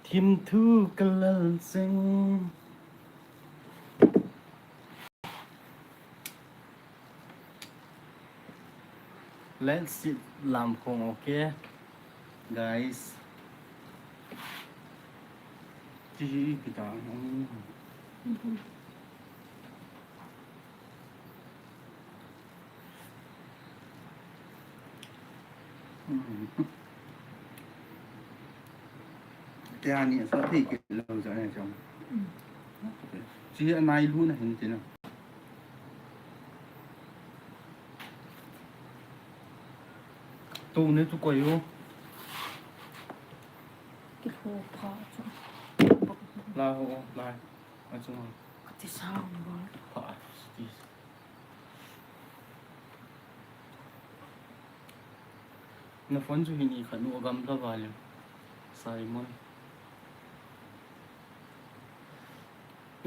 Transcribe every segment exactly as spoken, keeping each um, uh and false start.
Thim thu ka lal cheng. Let's sit Lamkhong, okay, guys. Chi hi kita. Tia ni sa thei kit lou jeh a ne chong. Chi a nai lu na hin ti na. Tu ne tu ko yo. Ki ho pha chu. La ho, la. A chu. Ka ti sa ba. Pha, ti. Na phone chu hin i khat nu a gamla vale. Simon.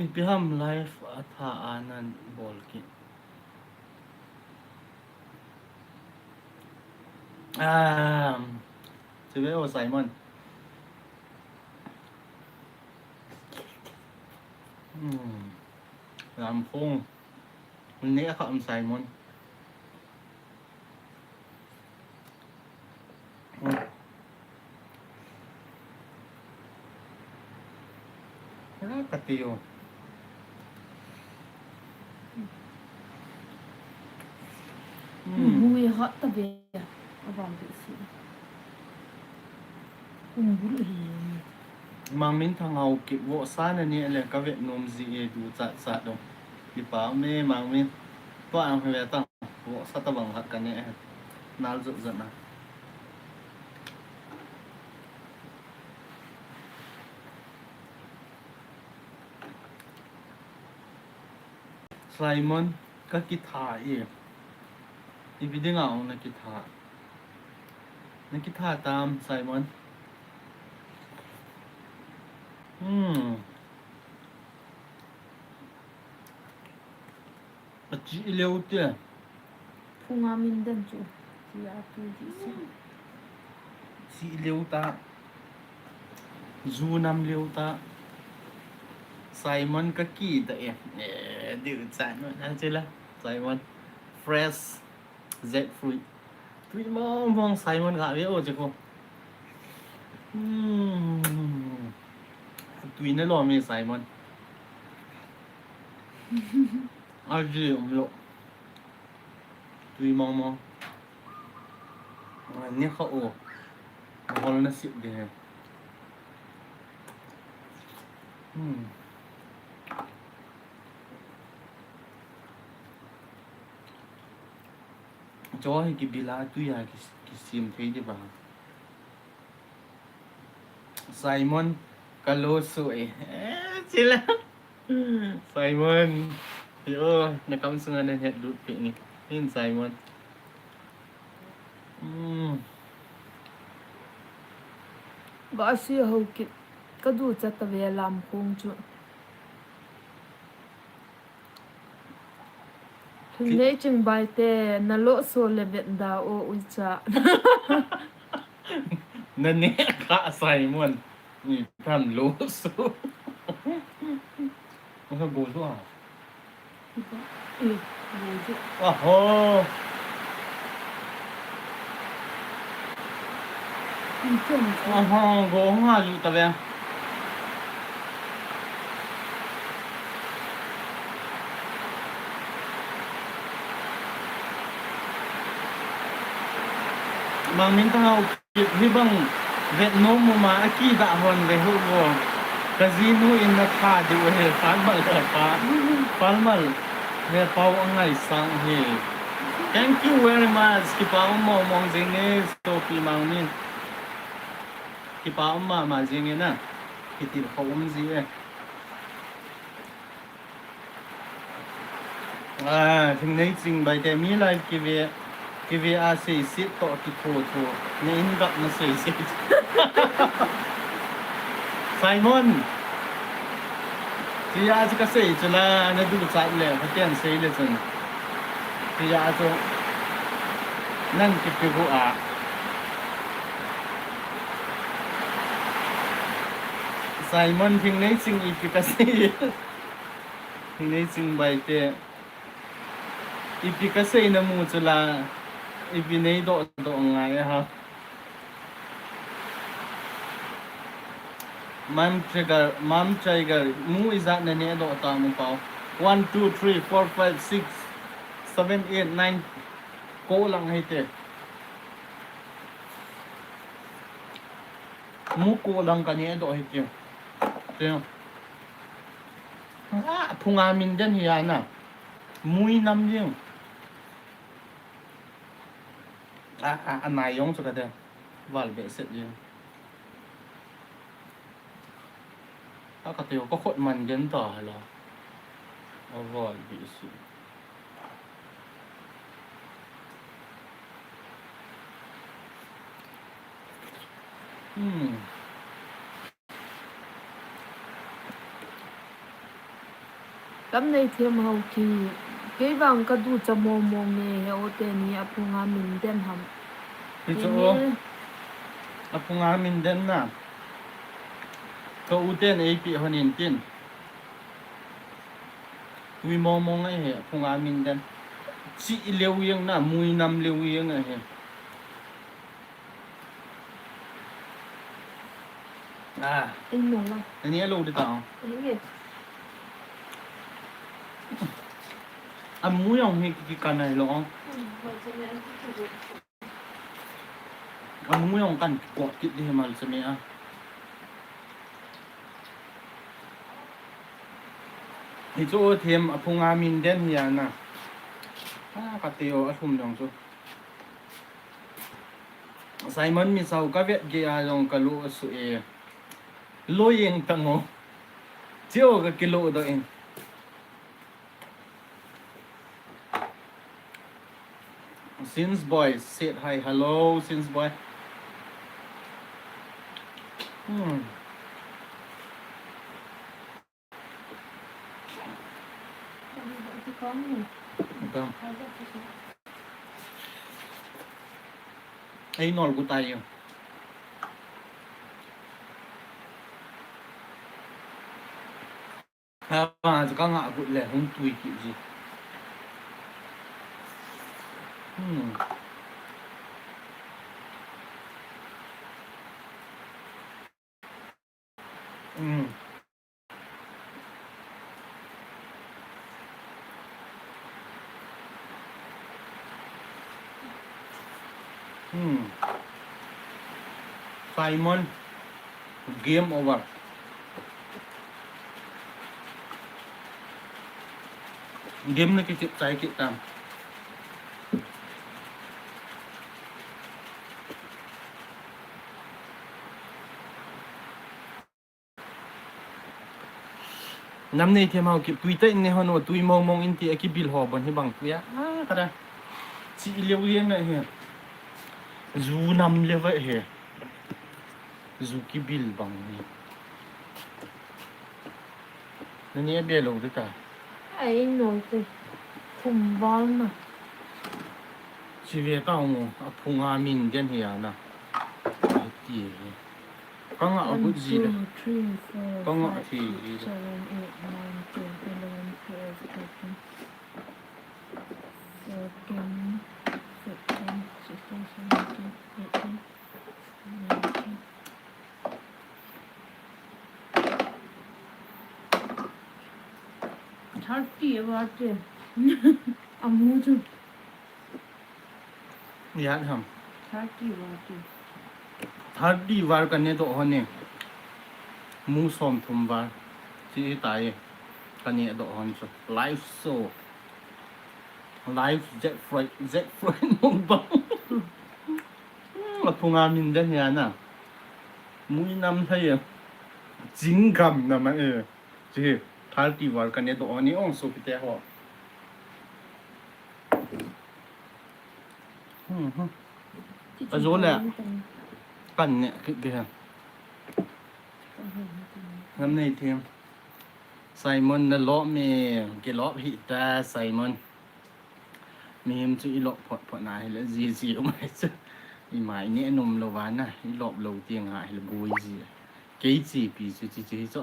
Ipi ham live a tha a nan bol kit. Um, Chive o Simon. Hmm. Lamkhong. Ne kha am Simon. Hmm. Ra ka ti o. Hmm. Hui hot ta ve. Abang ti si. Kum bul hi. Mangminthang Haokip vohsa na neh le ka vet nom ji e, duchat chat dong. Kipa um e Mangmin. Tua ang hi ve tang. Vohsa tabang khat ka neh e. Nal jot jot na. Simon, ka kitha e. Ipi dinga ong na kitha? Na kitha tam, Simon? Hmm. A chi leu te. Phunga min den chu. Chi a tu ti si. Chi leu ta. Zu nam leu ta. Simon ka kida e. Eh, diu chan no na chila. Simon. Fresh. Jackfruit. Tui mong mong Simon ka ve o che ko. Hmm. Tui na lo mi Simon. Aji um lo. Tui mong mong. Ni kha o. Hol na sip de. Hmm. Cho hi kibila tuia ki, kisim thei di ba. Simon, ka lo su e. Eh, chila. Simon. Yo, na kam sunga na het lut pi ni. Hin Simon. Hmm. Ba si ho kit. Ka duchat ta ve Lamkhong chu. Lhingleiching Baite, na lo so le vet da o uicha. Na ne kha Simon. Ni tham lo so. Masa go so a. Eh, go so. Aho. Aho, go nga ju ta ve. Mangminthang Haokip hi bang vet nom mo ma a kidah hon ve hu vo. Ka jinu in na tha diu he, Falmal he pa. Falmal he pau a ngaisang he. Thank you very much. Kipa um mo mong jing e, Sopi Mangmin. Kipa um mama jing e na. Kitil kho um ji e. Ah, Lhingleiching Baite mi live kive, kive a seiset toh kitho tho. Na in gap na seiset. Simon. Tia chu ka sei chu la, na duchat le, Pathen sei le chun. Tia chu. Nang kipe gu a. Simon, Thingneiching ipi kasei. Thingneiching Baite. Ipi kasei namu chu la. Ipi neidoh doh ngai ham. Mom Tiger, Mom Tiger, mu ijat naneh doh tam u pau. One, two, three, four, five, six, seven, eight, nine. Ko lang hite. Mu ko lang kaneh doh hite. Te. Ah, phunga min den hi ana. Mui nam jing. Ah, ah, anai jong chu kate. Val behseh jing. A kate u ka khut man den ta hala. Aval behseh. Hmm. Tamneithem Haokip, kei vang ka ducha mong mong e, he u teni aphunga min den ham. Hichu aphunga min den na. Ka u ten eipeh hon in tin. Tui mong mong ahi, aphunga min den. Chi leu jeng na, mui nam leu jeng ahi. Ah. Eng mo la. Ani alo di ta. Enge. Amu jong hi ki, ki kanai lo. Hmm, Amu jong kan kot kit di mal semi a. Hichu them aphunga min den hi ana. Ah, kate u athum jong chu. Simon Misao ka vet gei a jong ka lo asu e. Lo jeng tang o. Chio ka kilo doh in. Sins boy said hi. Hello, Sins boy. Hmm. Ei nol gu tai. Ha, ka nga gut le hung tui kit ji. Hmm. Hmm. Hmm. Simon, game over. Game na kichep chai kit tam. Namneithem Haokip, tui tah in ne hon o, tui mong mong in ti a kibil ho bon hi bang tui a. Ah, kada. Chi leu jeng na hi. Ju nam leu va hi. Ju kibil bang hi. Nani a be lo de ta. Ai no te. Khum val na. Chi ve ta ngo, aphunga min den hi ana. Ai ti hi. Ka nga a gut ji le. One, two, three, four, five, six, seven, eight, nine, ten, eleven, twelve, thirteen, fourteen, fifteen, sixteen, seventeen, eighteen, nineteen. Thirty a var te. Amu chu. Ijat ham. Thirty var te. Thirty var ka ne doh hon e. Mu som thum var. Chi tai. Ka ne doh hon chu. Live show. Live Jack Fried, Jack Fried mukbang. Hmm, aphunga min den hi ana. Mui nam thei e. Chingam nam a e. Chi, thirty var ka ne doh ni ong sopite ho. Hmm, hmm. Ajo le. Kan ne kit de ha. Namneithem. Simon na lop me, kilop hih ta, Simon. Mihem chu i lop phot phot na hile, ji ji um ai chu. I mai ne nom lou va na, i lop lou tiang a hile boi ji. Kei chipi chu chi chi hi chu.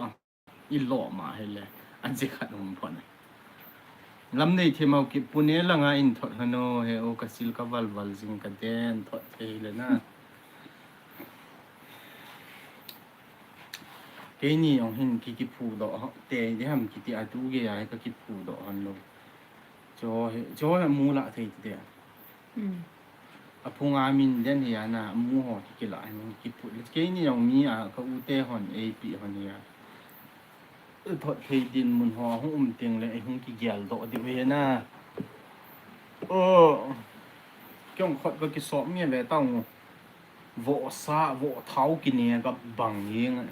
I lo ma hi le. An chi khat um pon. Lam nei thim au ki Pune langa in thot hano he o ka sil ka val val jing ka den thot thei le na. Keini jong hin ki ki phu do te de ham kiti a tu ge a ka ki phu do han lo. Cho he, cho he mu la thei te. Hmm. A phunga min den hi ana mu ho ki ki la hin ki phu. Keini jong mi a ka u te hon ei pi hon hi a. Thot thei din mun ho hung um ting le hung ki gel do di ve na. O. Kyong khot ka ki sop mi ve tau. Vo sa, vo thau ki ne ka bang yeng.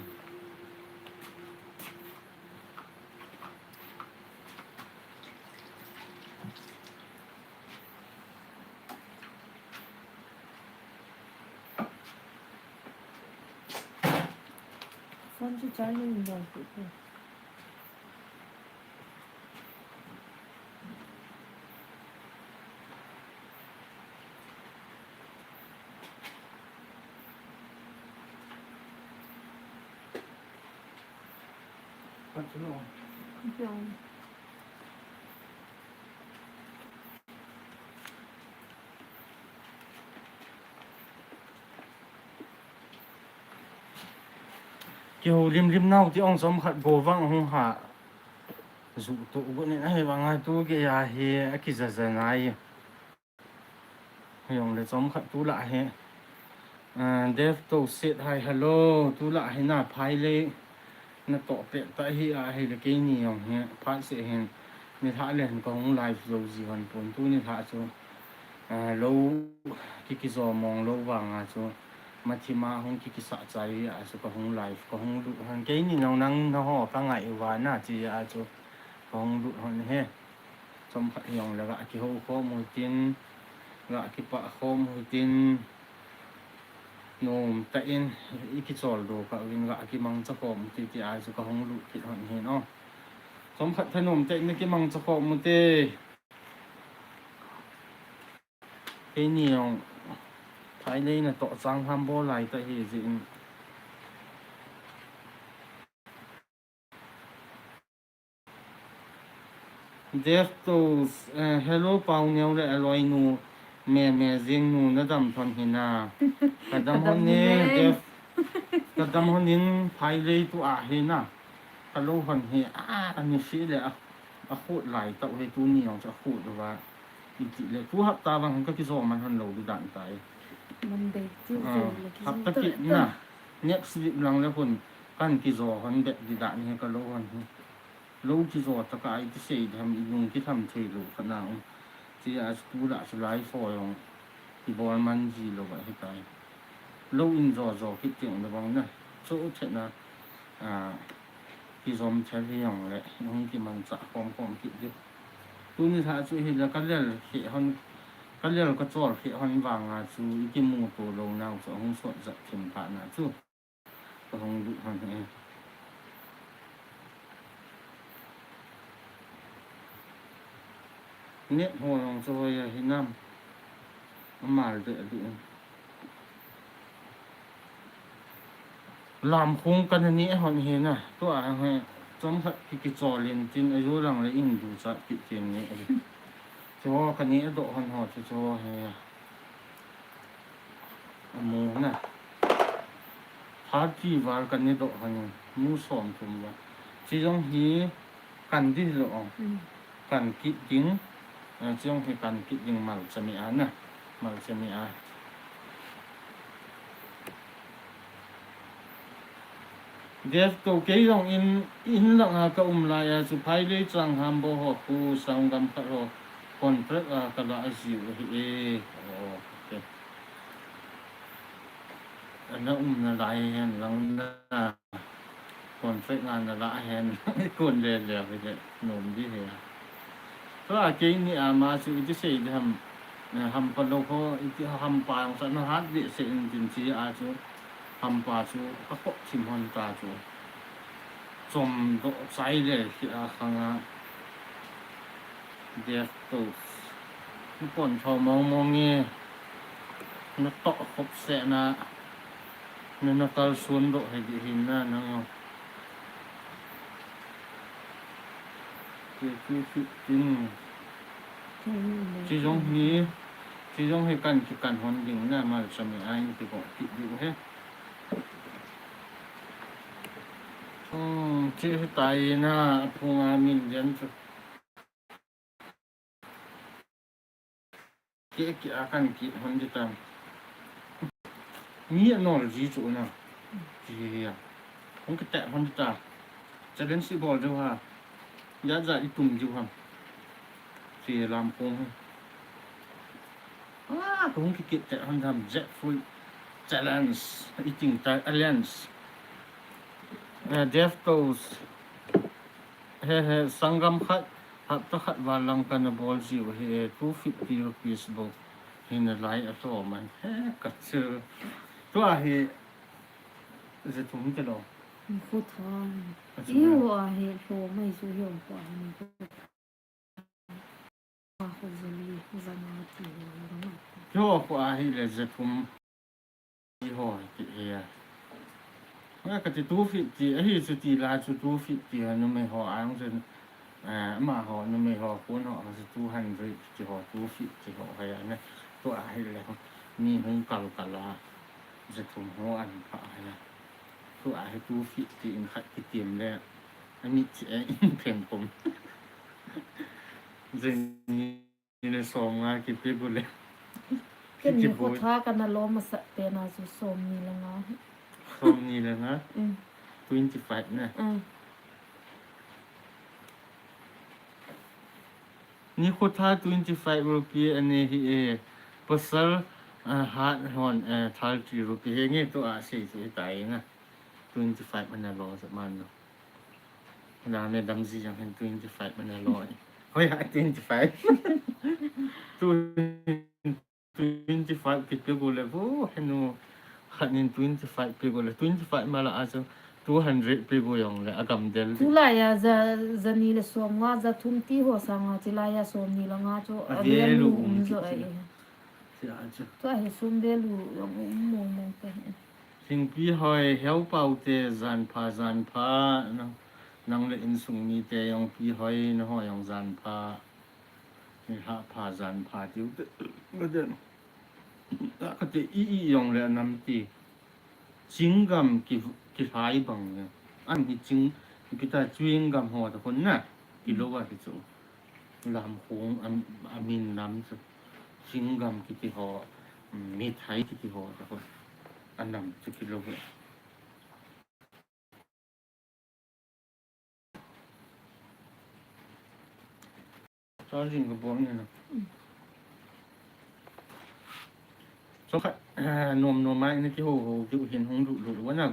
Phone chu charging in dong pu pu. Phone chu lo. Dong. Kihoulim lim nau ti ong chomkhat bou vang hung ha. Ju tu gu nin ahi vang a tu ge a hi a kijaja nai. Hung le chomkhat tu la hi. Ah, Dev to sit hi hello tu la hi na phai le. Na toh pet ta hi a hi le keini jong hi phat se hin nilhah le hin ka hung live jo ji hon pon tu nilhah chu, ah, lo ki ki jo mong lo vang a chu mathima hung ki ki sa chai a chu ka hung live ka hung lut hon keini jong nang na ho ka ngai u va na chi a chu ka hung lut hon he. Chomkhat jong le ga ki ho khom u tin ga ki pah khom u tin. Nom tah in i kichol do ka vin ga ki mangcha khom ti ti a chu ka hung lut kit hon hin o. Chomkhat thanom tah in ki mangcha khom u te. Keini jong phai le na toh chang ham bol lai ta hi jin. Dev to, eh, hello, Pau Neo le aloi nu, me, me, jing nu, na dam thon hi na. Ka dam hon ni, Dev. Ka dam hon in phai le tu a hi na. Ka lo hon hi, a, ani si le a, a khut lai tau hi tu ni jong cha khut va. I ti le, tu hapta vang ka ki jo man hon lo di dan tai. Monday, Tuesday, ah, le ki hapta ki na. Next week lang le hon, kan ki jo hon bet di dan hi ka lo hon hi. Lo ki jo ta ka ai ti sei tham i lung ki tham thei lo ka na um. Chi a tu la chu lai fo jong ki bol man ji lo va hi tai. Lo in jo jo ki ting lo bang na. Chu u the na, a, ki jom thei hi jong le, hung ki mangcha khom khom ki di. Tu ni tha chu hi la ka lel khi hon, ka lel ka chol khi hon vang a chu i ki mu to lo nau chu hung sot jat thim pha na chu. Ka hung lut hon he. Net ho jong chu hoi a hi nam. Amal de du. Lam khung kan ni hon hi na. Tu a he chomkhat ki ki chol in tin a ju lang le in du chat ki tin ni. Chu ho ka ni a do hon ho chu chu ho he. A mu na. Thirty val kan ni do hon mu som thum va. Chi jong hi kan di lo ong. Mm. Kan kit ding. Eh, chi jong hi kan kit ding mal chami a na. Mal chami a. Dev to kei jong in, in lang a ka um lai a chu phai le chang ham bo ho khu sang gam khat ho contract a ka la a jiu hi e. Oh, okay. Ana um na lai hen lang na contract a na la hen kon le le hi le nom di he. Tua keini ama chu iti sei di ham, eh, hampa lo ho, iti hampa jong sa na hat behseh in tin chi a chu, hampa chu ka khop thim hon ta chu. Chom do chai le khi a khang a. Dev to. Ni pon tho mong mong nge. Na to khop se na. Nana kalson doh hi dih hin na nang. Ke tu fit tin. Chi jong hi, chi jong hi kan kikan hon ding na mal chami ai ti ko ti diu he. Hmm, chi hi tai na phung a min jen chu. Ke ke a kan ke hon di ta. Mi a nol ji chu na. Ji ya. Hong ke ta hon di ta. Challenge i bol diu ha. Ya ja i tum diu ha. Chi lam kong ha. Ah, kong ke ke ta hon dam jackfruit challenge. Eating ta alliance. Uh, Death Toast. He he, sanggam khat, hapta khat val lang kana bol jiu hi, two fifty rupees bou. Hi na lai a to man. He, ka chu. Tua hi, ze thum te lo. Khu tha. A chu Iu na. A hi, lo mai su hiu ko a ni. A khu ze li, za na ti lo ma. Hiu ko a hi le ze thum. Ti ho ti he a. Nga ka ti two fifty, ahi chu ti la chu two fifty a numei ho ang chu, eh, ama ho numei ho kun ho ang chu two hundred ti ho, two fifty ho he a ne. Tua hi le ho. Mi hung kal kal a. Ze thum ho an pha he a. Tua hi two fifty in khat ki tim le. Ami chi e in phem kum. Ze ni Ni le som nga kipe gu le. Ken ni Kipe gu. Khu tha kana lo masa pe na chu som ni le nga. Som ni le nga? Mm. Twenty five na. Mm. Ni khu tha twenty five rupee a ne hi e. Pasal, ah, hat hon, eh, thirty rupee he nge tu a sei chu hi tai na. Twenty five ana lo sa man lo. Nang ne dam ji jang hen twenty five mana lo. Hoi ha twenty five. Tu twenty five kit pe gu le vo henu khat nin twenty five pe gu le twenty five mala a chu two hundred pe gu jong le a gam del. Tu la ya za, za ni le som nga za thum ti ho sa nga chi la ya som ni la nga chu a value um jo ai. Sia chu. Tu a hi sum value jong um mo mo te. Lhingpi hoi, Heu Pau te, jan pha, jan pha, nang, nang le insung mite jong pi hoi, na ho jong jan pha. Ni ha pha, jan pha, tiu te, ka den. Ka te i, i jong le nam ti. Chinggam ki, ki hai bang ne. An hi ching, kita chewing gum ho ta khun na. Ki lo a ki chu. Lam khung, am, amin lam chu. Chinggam kiti ho, mithai kiti ho, ta ho. Anam chu kilo ve. Charging ka bol ni na. So kha, nom nom mai ni ki ho ho ki hin hung lu lu wa na.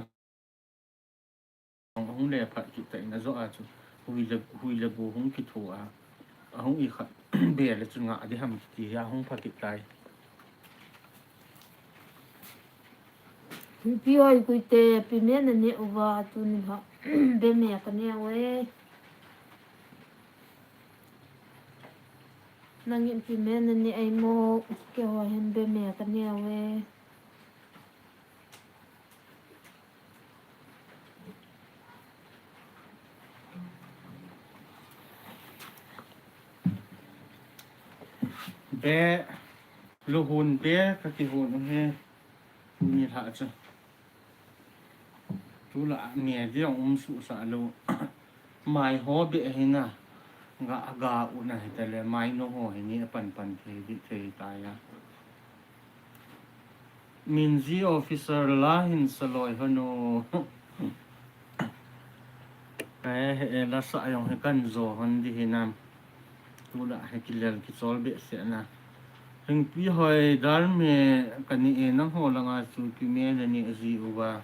Ahung le phat kit ta in ajo a chu. Hui le, hui le go hung kitho a. Ahung i khat be le chu nga di ham kiti hi ahung pha kit tai. Pi hoi kui te, pi me na ne uva tu ni ha. Be me ka ne uve. Nangin pi me na ne ai mo, ke ho hen be me ka ne uve. Be, luhun be, ka kihun u he. Tuni lha chu. Tula me dia um su sa lo. Mai ho be hi na. Ga, ga u na hi ta le, mai no ho hi ni a pan pan thei di thei ta ya. Minji officer la hin saloi hanu. Eh, eh, la sa jong hi kan jo hon di hinam. Tula hi kilel kichol be se na. Hingpi hoi dal me ka ni e nang ho langa chu pi me le ni a ji uva.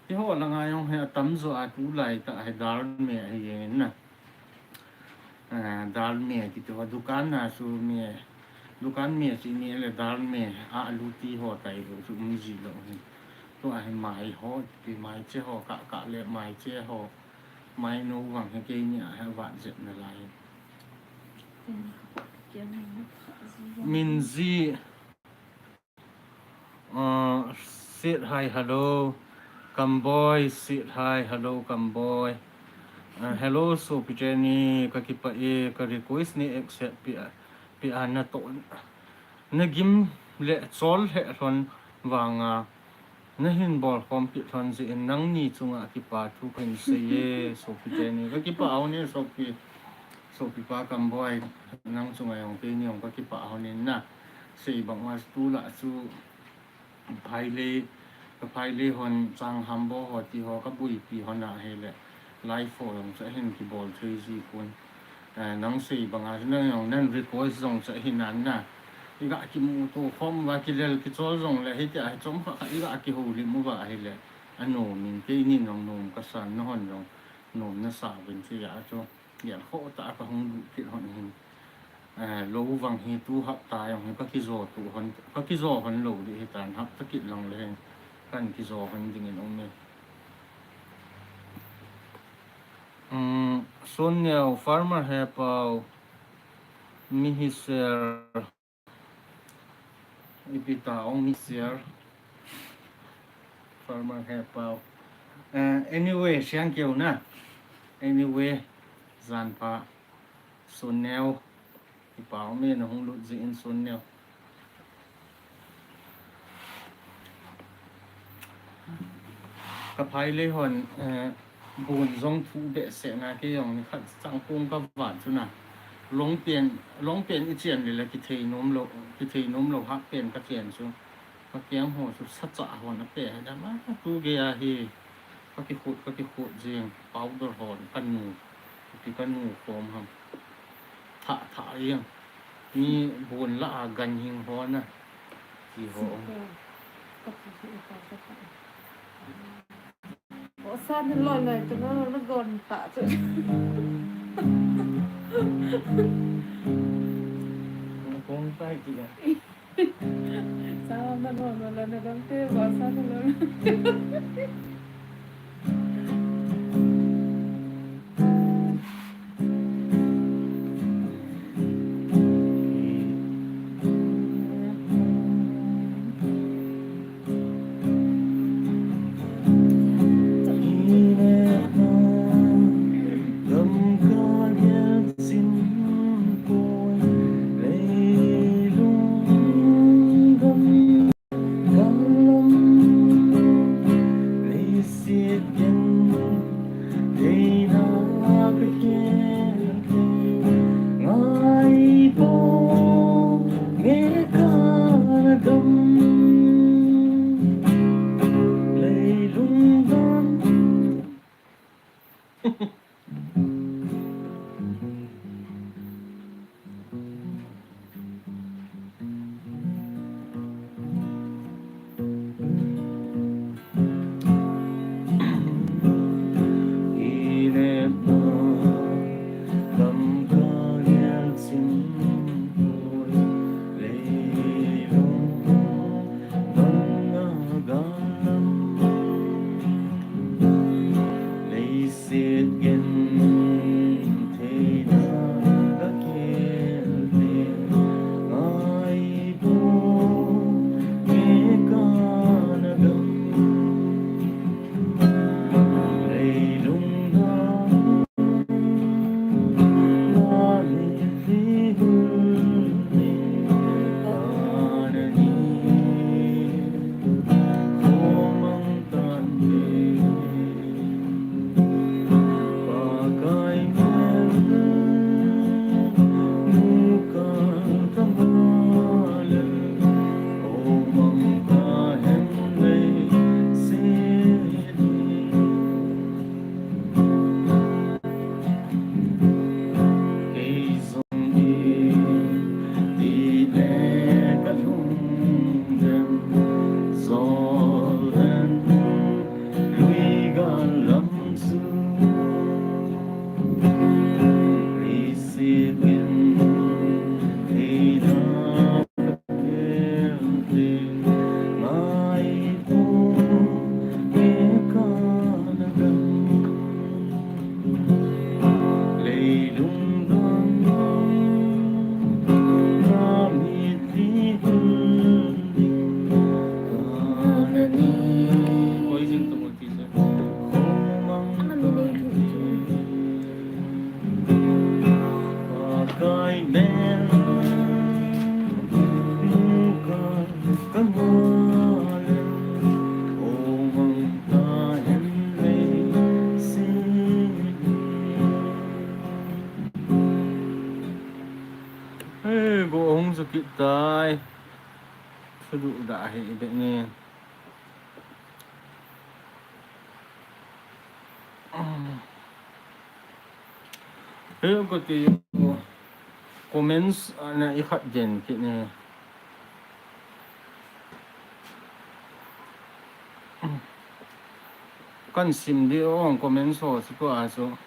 Hi ho langa jong hi atam jo a tulai ta hi dal me hi jeng na. Ah, dal me kiti ho dukan na su me, dukan me si ni le dal me, a lu ti ho tai lo su um ji lo hi. Tu a hi mai ho, ti mai che ho, ka, ka le mai che ho, mai no wang he ke ni a he vat jet na lai. Min ji, Uh, sit hai, hello. Kamboi, sit hai, hello Kamboi. Ah, hello, Sopi Jenny, kakipah e, ka request nei accept peh a, peh a natoh. Nagim le chol lheh lhon vanga, nahin bolkhom peh lhon jeh in nangni chunga kipa thu kahin sei e, Sopi Jenny. Kakipah o ne, Sopi, Sopi pa Kamboi, nang chunga jong keini jong kakipah o ne na. Sei bang uva tulai chu, Phailei, ka phailei hon, Changhambo ho ti ho, ka buipi hon ahile, live ho jong chu ahin kibol thei ji pon. Eh, nang sei banga, nang jong, nang request jong chu ahin ana. I ga kimuto khom uva, kilel kichol jongle, hitia hi chomkhat khat i ga kihoulim uva ahile, anom in, keinin jong nom kasan, nahon jong nom nasa uvin tia chu. Gelkhoh tah a kahung lut kit hon hin. Eh, lou vang hi tu hapta jong hi kakijo tu hon, kakijo hon lou ding hitan, hapta kit lang le hin kahin kijo hon dingin um e. Um, Sun Neo, Farmer Hepao, mi hi share. Ipi ta ong mi share. Farmer Hepao. Eh, anyway, siang keu na. Anyway, jan pha. Sun Neo. Ipi ong mi nahung lut jin Sun Neo. Ka phailei hon, eh, bun jong thu behseh na, kei jong nikhat chang kong ka vat chu na. Long pen, long pen i chen le la kithei nom lou, kithei nom lou hah pen ka chen chu. Ka keng ho chu sacha hon ape dam a, tu gei a hi. Ka kikhut, ka kikhut jing, powder hon, ka nu. Ipi ka nu khom ham. Thah, thah jing. Mi bun la a gan hing ho na. Ti ho. Sa ni loi loi chu na, na gon ta chu. Na kong tai ti a. Sa na gon loi na dam te, ba sa ni loi. tai. Thuduh da hi i be ni. Hei, kati comments ana i khat den kit ni. Kan sim di ong comments ho chu tua chu.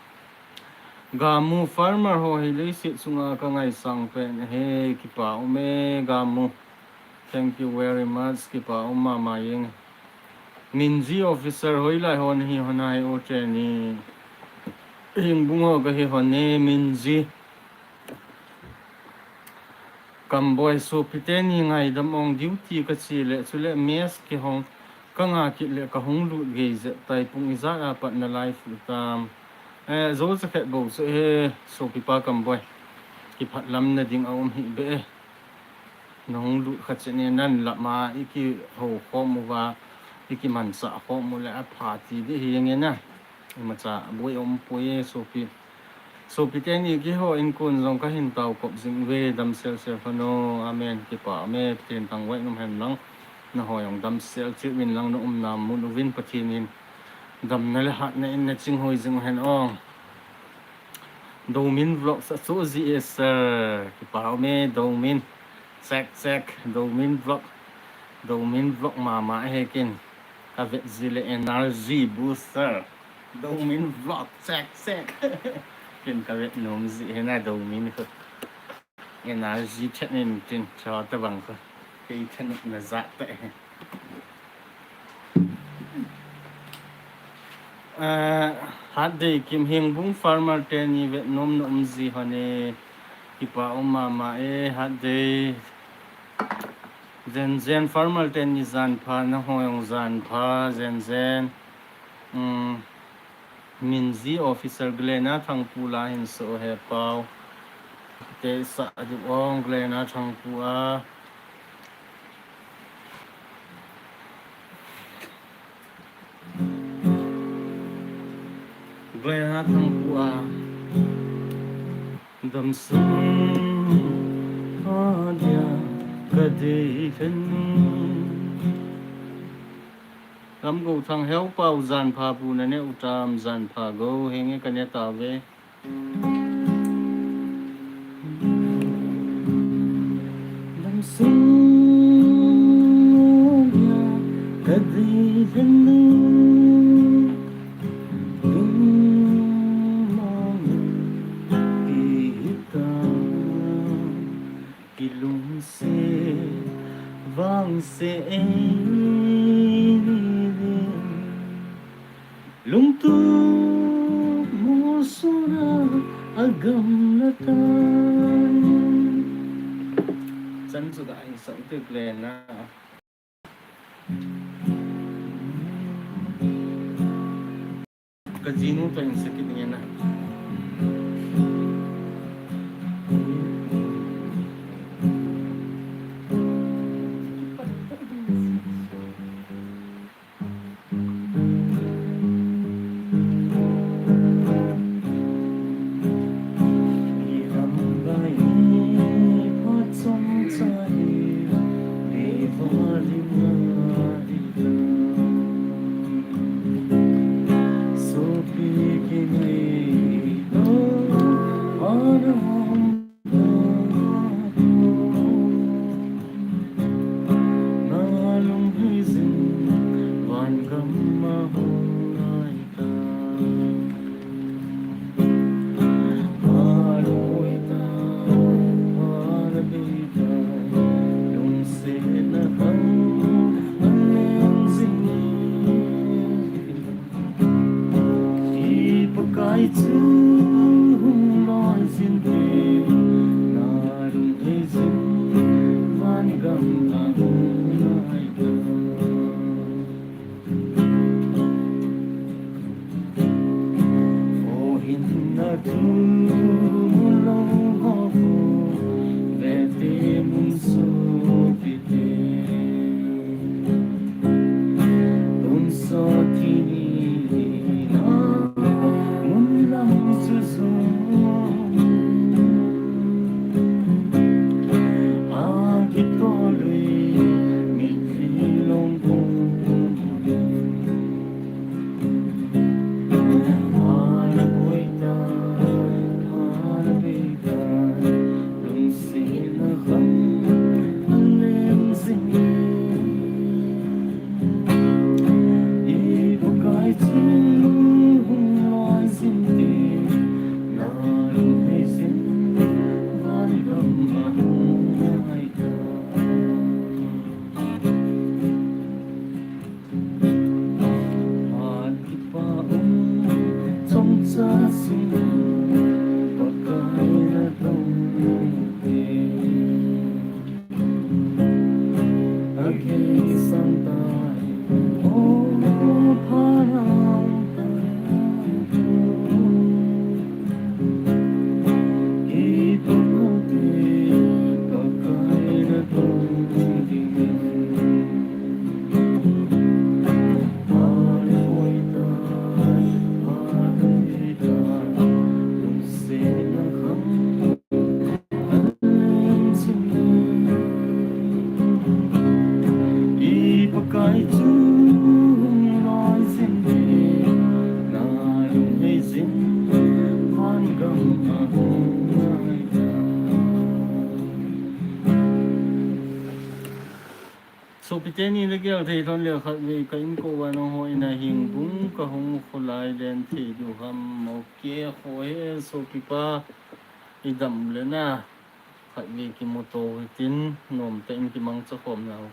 Gamu farmer ho hi leiset chunga ka ngaisang pen ahi, kipa um e Gamu. Thank you very much, kipa um mama jeng. Minji officer hoilai ho nahi hon ai o teni. Hingbung ho kahi hon e Minji. Kamboi, sopi teni ngaidam ong, duty kache le, chule mess kihong ka nga kit le kahung lut gei jep tai, pung ijat a pat na live u tam. Eh, jou chakhat bou chu e, sopi pa Kamboi. Kiphatlam na ding a um hih beh e. Nahung lut kha chen e, nan lama i kihou khom uva, i kimanchah khom u le apha ti di hi jeng e na. Imacha boi um poi e, sopi. Sopi teni kihou in kon jong kahin tao kop jing uve, damsel sel kha no. Amen. Kipa um e, Pathen thangvah in um hen lang. Nahoi jong damsel cheh uvin lang, na umna mun uvin Pathen in damna le hatna in na chinghoi jing u hen ong. Domin Vlogs a chu ji e sir. Kipa um e Domin. Check, check. Domin Vlog. Domin Vlog mama ahi ken. Ka vet ji le energy booster. Domin Vlog, check, check. Ken ka vet nom ji hi na Domin khu. Energy chet nin tin, cho ta bang khu. Kei thanop na jat ta e. Eh, Hatdei Kim, Hingbung farmer teni vet nom na um ji hon e. Kipa um mama e, Hatdei. Jen Jen farmer teni jan pha, nahoi jong jan pha, Jen Jen. Um, Minji officer Glena Thangpu la hin so he pau. Te sa di ong Glena Thangpu a. Glena Thangpu a. Damsung pha dia ka dei lhenu. Lamgo Thang Heo pau, jan pha pu, na ne u tam? Jan pha go, henge ka ne tave. Damsung pha dia ka dei lhenu. Lungmong in kihita, kilungset vangse eini ding. Lungtup mosona agamla tai. Chan chu ga hin song tek le na. Ka jinu toh hin sa kit nge na. I Pakai chu hung loi jin te, na lung hei jin, van gam a hung lai ta. O hin na thu mun long ho ko, ve te mun so pi te. Tun so ti ni na, mun lang su su. A Sopite, ni le gel thei lhon le khatvei ka inko uva nangho in a hingbung kahung kholai len thei diu ham? Ok, kho he sopipa, idam le na. Khatvei kimuto hitin, nomtah in kimangcha khom nau.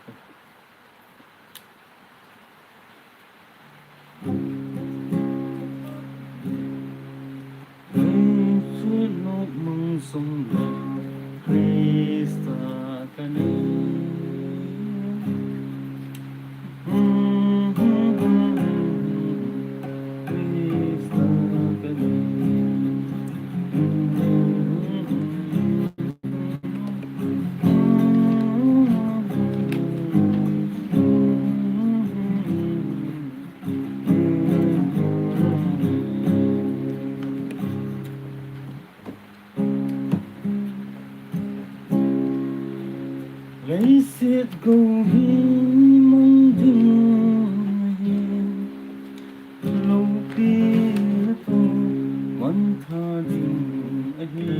Leiset gou hi mang ding ahi, loupi toh mangthah ding ahi.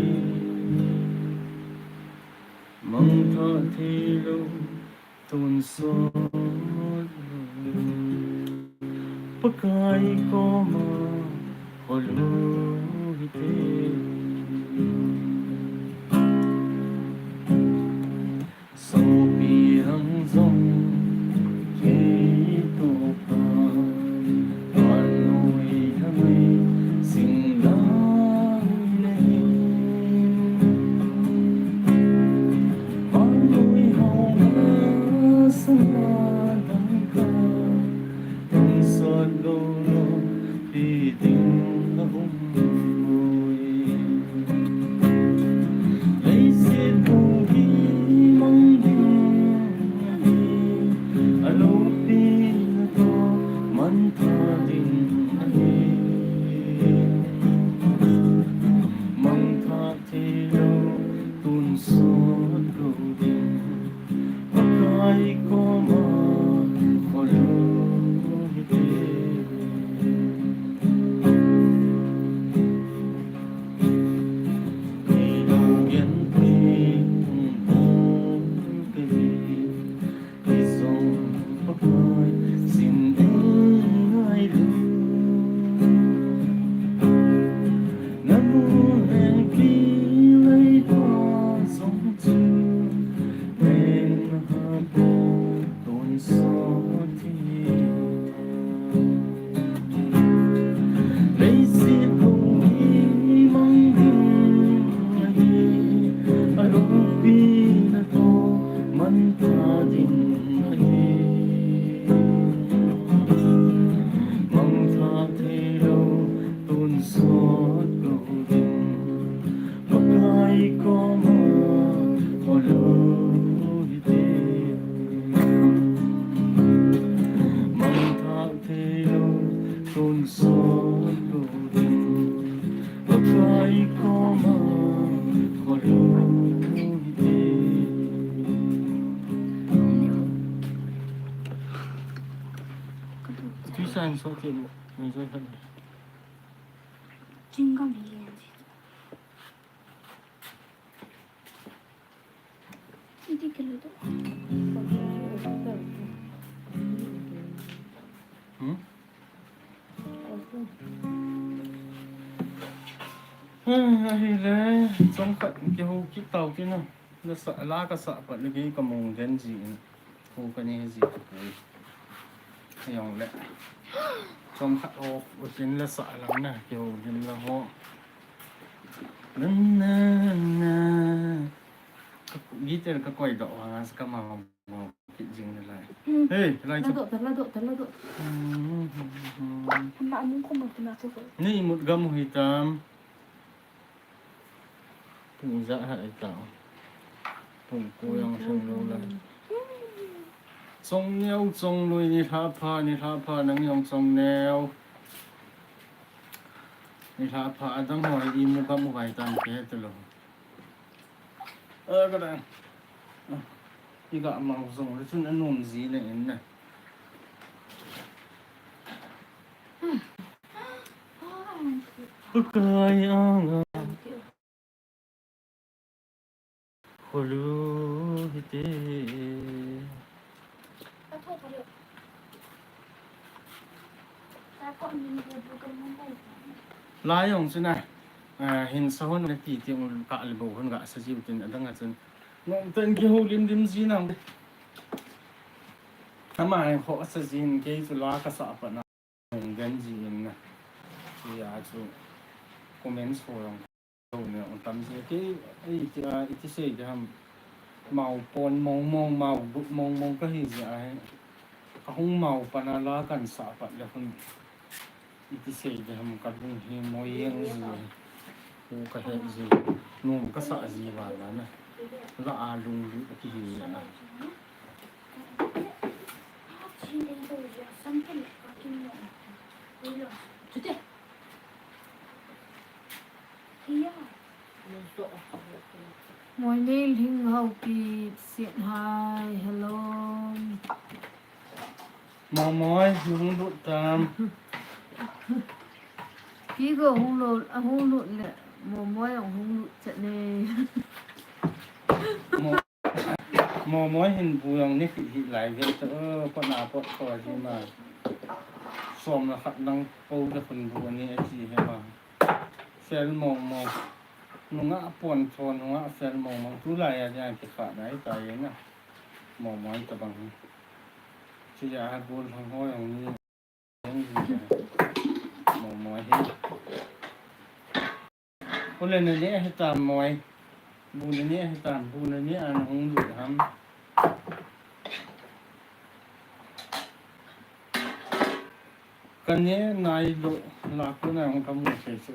Mangthah theilou, tonsot lou, Pakai koma kholou hite. Sopi hang jong kei toh pha, vannoi thangvei sing lai le hin, vannoi hao masanga dangka, tonsot lou lou pi ding ahung uve. Leiset gou hi mang ding ahi, aloupina toh mangthah ding ahi. Mangthah theilou, tonsot lou ding, Pakai koma kholou hite. Neilou genthei hung bol kahi, hijong Pakai sim ei ngai lou. Namu lengpi leipa jong chu, leng hat tonsot hi. Leiset gou hi mang ding ahi, aloupina toh mangthah ding ahi. Mangthah theilou, tonsot lou ding, Pakai koma kholou hite. Mangthah theilou, tonsot lou ding, Pakai koma kholou hite. Tuisan so ke mo, mo so kan. Chewing gum hi. Hmm? Ahile, chomkhat kihou kit tau tin a. Nasa, la kasah pat le kei kamu den jin. Hou kanei ji tapoi. Ahijongle. Song khat off utin la sa lang na, kihoulim lang ho. Na, na, na. Ka, guitar ka koi doh vang a sa ka ma ma kit jing na lai. Hmm. Hey, lai tu. Ladoh ta, ladoh ta, ladoh ta. Hmm, hmm, hmm, hmm. Ama amun ko mo tu na tu ko. Ni mut gam hui tam. Pung ja ha ai ta. Pung ko yang sang lo lai. Chong neo, chong lui, nilhah pha, nilhah pha, nang jong chong neo. Nilhah pha, adang ho hi imu gam u vai tam ke te lo. A, ka dang. A, i ga mang jong le chun anom ji le in na. Pakai anga. Kholu hite. Lai jong chun a, a, hin sa hon na ti ti ung ka le bo hon ga sa jiu tin adang a chun. Nom ten kihoulim lim ji nang. Ama hin ho sa jin kei chu la ka sa pa na. Hung gen ji in na. Tia chu comments ho jong lo ne hung tam ji. Kei, ei, tia, iti sei de ham. Mau pon mong mong, mau gut mong mong ka hi ji a hi. Ka hung mau pan a la kan sa pat le hun. Iti sei de ham ka lung hi mo yeng ji. Hu ka he ji. Num ka sa ji va la na. La a lung lu ki hi ji na. Moinei Lhing Haokip, sit hai, hello. Momoi, nung lut tam. Kigo hung lut, a hung lut le, Momoi hung lut chat ne. Mo- Momoi hin bu jong ni hi hi lai ve ta, o, ko na pot ko ji ma. Som la khat nang po da khun bu ni a ji he ma. Fel mong mong. Nunga pon thon, nunga fel mong mong. Tu lai a jan ki kha nai ta ye na. Momoi ta bang. Chi ya ha bul hang ho jong ni. Momoi hi. Ule na ne he tam moi. Bu na ne he tam, bu na ne an hung lut ham. Ka ne nai lo la ko na hung ka mu se se.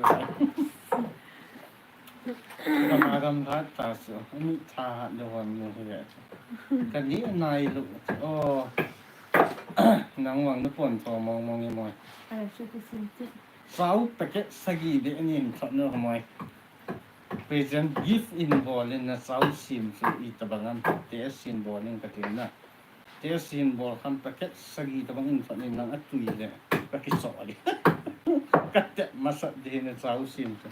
Ka ma gam hat ta su, mi tha hat lo hon mu he. Ka ne nai lo. Oh. Nang vang na pon tho mong mong e moi. Ai, su ku sim ti. Chau packet sagi beh nin thot nu hamoi. Present gift in bol in na chau sim chu i tabang am te sin bol in ka tin na. Te sin bol khan packet sagi tabang in thot in nang a tui le ka ki so ali. Ka te masat de na chau sim chu.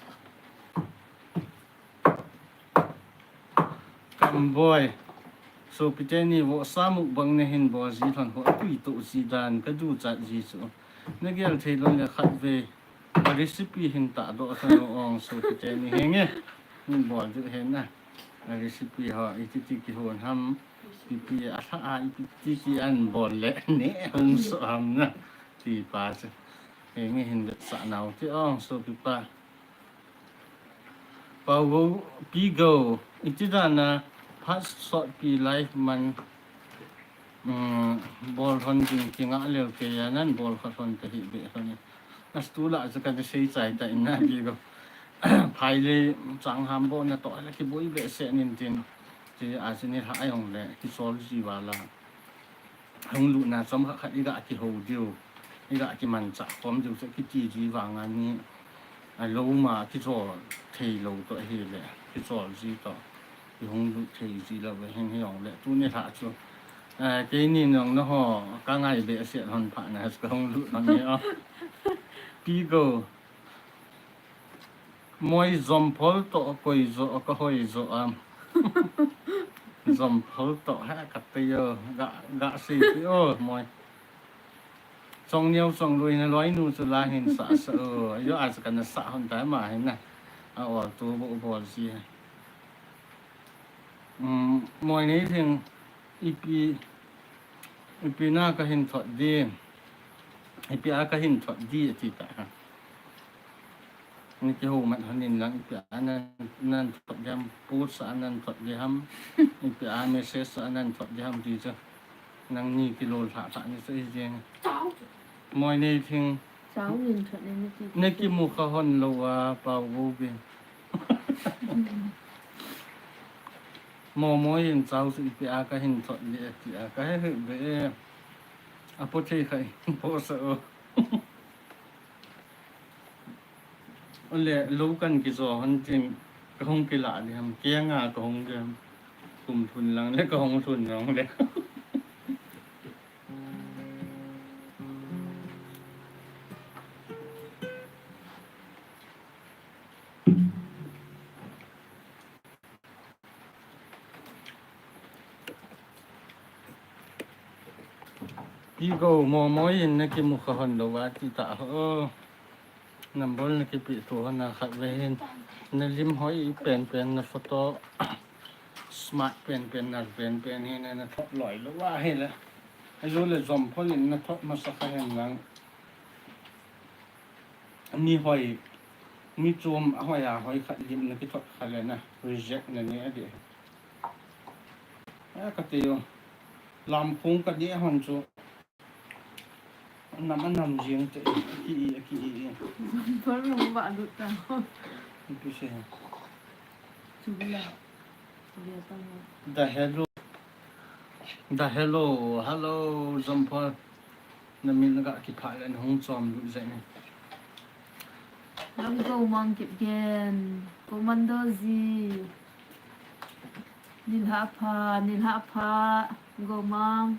Kamboi. Sopite ni vo sa mukbang na hin bol ji lhon ho a tui to ji dan ka du chat ji chu. Na gel thei lon le khat ve. A recipe hin ta do tha no ong sopite ni henge. Min bol du hen na. A recipe ho iti ti ki hon ham. Pipi a tha a iti ti ki an bol le ne hung so ham na. Ti pa se. Henge hin sa nau ti ong sopi pa. Pau Pi Go, iti dan a phat sot pi live man, um, bol hon ding kinga leu ke ya nan bol khat hon ka hi be hon. As tu la chu ka sei chai ta in na Pi Go. Phai le chang ham bo na to la ki boi be se nin tin. Ti a chu ni ha ai hong le ki sol ji wa la. Hung lutna chom khat khat i ga kihou diu, i ga kimanchah khom diu chu kiti ji vang a ni a lo ma kijol thei lo to hi le kijol ji to i hung lut thei ji lo ve hin hi ong le tuni lha chu, eh, keini nong na ho ka ngai be se hon pha na ka hung lut hon hi o. Pi Go. Moi jomphol to koi jo ka hoi jo am. Jomphol to ha ka te yo ga ga si ti o moi. Chong neo chong lui na loi nu chu la hin sa sa o. Yo a sa ka na sa hon ta ma hin na. A o tu bo bol si. Um, moi nei thing ipi Ipi na ka hin thot din. Ipi a kahin thot di ati ta ha. Ni kihou mat hon in lang ipi a nan, nan thot di ham, post a nan thot di ham, ipi a message a nan thot di ham ti chu. Nangni kilolhah thah ni chu hi jeng. Moinei Thing. Chao nin thot ni ni ti. Na kimu kha hon lou a, Pau Gou Gin. Momoi in chao chu ipi a kahin thot di ati a, kahe he be e. Apo thei kha in post a o. Ole, lou kan kijo hon tin, kahung kila di ham, kenga kahung di ham. Kum thun lang le, kahung thun lang le. Pi Gou, Momoi in na kimu kha hon lou a ti ta ho. Number na kipe to hon a khat ve hin. Na lim hoi pen pen, na photo smart pen pen, na pen pen hin na thot loi lou a hi le. Ajo le Jomphol in na thot masa kha hen lang. Mi hoi, mi chom a hoi a hoi khat lim na kithot kha le na reject na ni a di. A ka ti yo. Lam khung ka di hon chu. Nam a nam jing te, ki i, ki i. Por nung ba lut ta. Ki se. Chu la. Chu la ta. Da hello. Da hello, hello, Jomphol. Na min ga kipha le na hung chom lut jeng e. Lam Gou Mang Kipgen, Commando ji. Nilhah pha, nilhah pha, Gou Mang.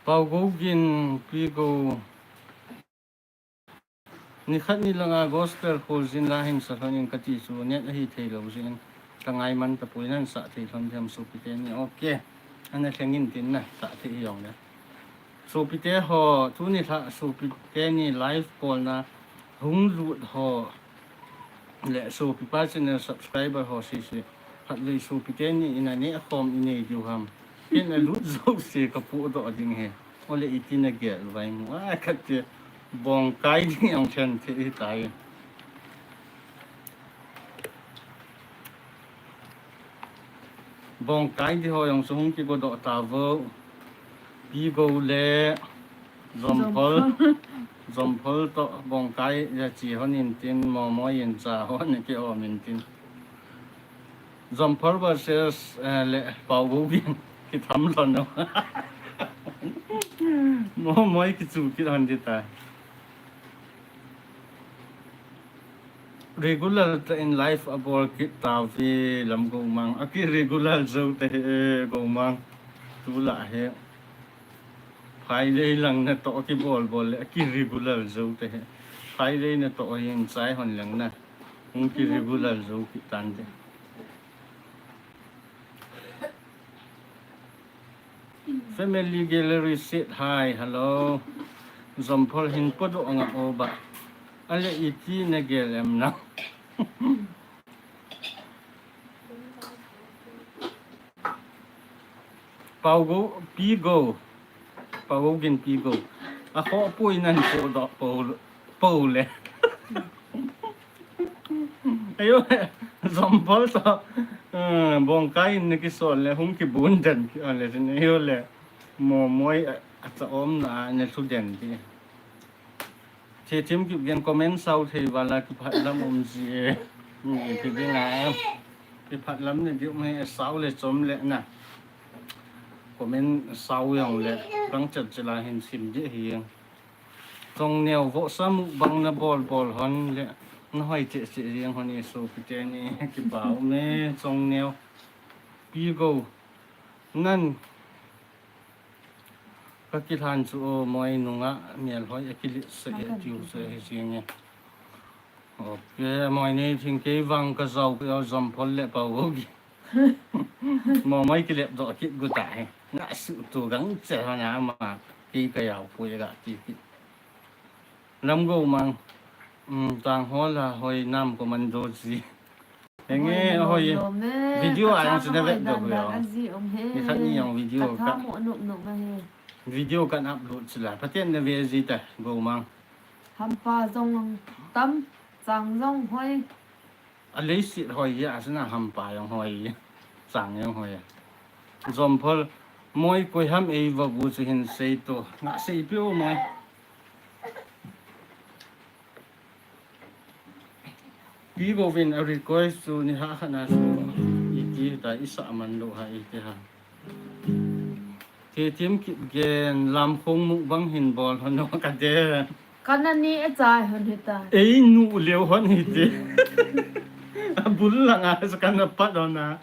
Pau Gou Gin, Pi Gou. Ni khat ni langa gospel khol jin la hin sa lhon in ka ti chu net ahi thei lou jin. Ka ngai man tapoi, nan sa thei lhon diam sopi teni. Ok. Ana thleng in tin na sa thei jong le. Sopi te ho, tuni lha sopi teni live call na hung lut ho. Le sopi pa channel subscriber ho sisi. Khatvei sopi teni in a neh khom i nei diu ham. Ken a lut jouse ka pudoh ding ahi. Ole iti na gel vai mu. A, khat te bongkai ding jong chen thei tai. Bongkai di ho jong chu hung kigodoh ta vo. Pi Gou le Jomphol. Jomphol. Jomphol toh bongkai ja chi hon in tin, Momoi in cha hon ki om in tin. Jomphol versus, eh, le Pau Gou Gin kitham lhon o. Momoi kichu kit hon di ta. Regular tah in live a bol kit tauve Lam Gou Mang. A ki regular jou te he, eh, Gou Mang. Tulai he. Phailei lang natoh kibol bol le a ki regular jou te he. Phailei natoh hin chai hon lang na. Hung ki regular jou kit tan te. Family Gallery said hi, hello. Jomphol hin podoh nga o ba. Ale iti na gel em na. Pau Gou, Pi Gou. Pau Gou Gin Pi Gou. A kho pui nan podoh po, po le. Ayo, Jomphol toh, eh, bongkai in na kisol le, hung kibun den, ki, a le, sin, ayo le, Momoi, a, a cha om na, na thu den, ki. Thethim Kipgen comment sau thei vala kiphat lam um ji e. Ni ki ding a. Kiphat lam ni diu mai sau le chom le na. Comment sau jong le, bang chet chila hin sim di hi. Chongneo vohsa mukbang na bol bol hon le, na hoi cheh cheh jeng hon e sopi teni, kipa um e, Chongneo. Pi Gou, nan ka kilhan chu o, Moi nunga melhoi a kilit sa e, tiu sa e jeng e. Ok, Moinei Thing, kei vang ka jau, ka jau Jomphol le Pau Gou Gin. Momoi kilep doh kit gu ta he. Nga su tu gang che ho na ma. Kei ka jau pui ga ti kit. Lam Gou Mang. Um, tang ho la hoi nam Commando ji. Henge, ahoi. Video a jong chu na vet doh u. Ni khat ni jong video ka, video kan upload chu la. Pathen na ve ji ta, Gomang. Hampa jong tam, chang jong hoi. A leiset hoi hi a sina hampa jong hoi. Chang jong hoi. Jomphol, moi koi ham ei va bu chu hin sei to. Nga sei piu moi. Pi Govin a request chu ni ha khat na chu iti ta i sa man lo ha iti ha. Thethim Kipgen lamkhong mukbang hin bol hon o ka de. Kana ni e chai hon hita. Ei nu leo hon hiti. A bul langa chu kana pat hon a.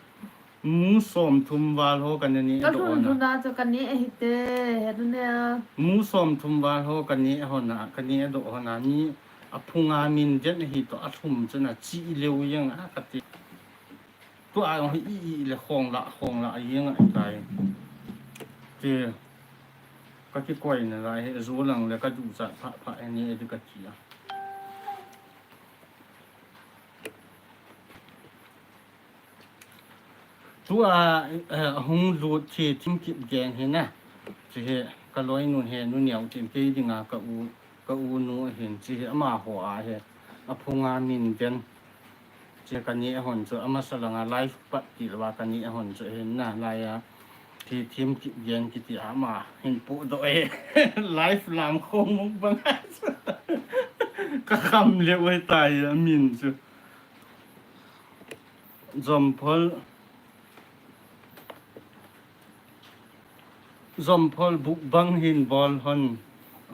Mu som thum val ho kana ni e doh hon a. Ka lhun lhun a chu ka ni e hite, he tu ne a. Mu som thum val ho ka ni e hon a, ka ni e doh hon a ni a phunga min den ahi to a thum chun a chi leo jeng a ka ti. Tua jong hi i, i le khong la, khong la, a jeng a tai. Ti, ka kikoi na lai hi, zu lang le ka duchat pha pha, a ni e di ka ti a. Tua, eh, hung lut Thethim Kipgen hi na. Chi hi, ka loinu he, nu neo tin kei dinga ka u, ka u nu ahin, chi hi, ama ho a hi, a phunga min den. Chi ka ni e hon chu, ama sa langa live pat ti lou a ka ni e hon chu, hin na, lai a, Thethim Kipgen kiti ama, hin pu doh e, live lamkhong mukbang a chu. Ka kham leo e tai a min chu. Jomphol. Jomphol mukbang hin bol hon.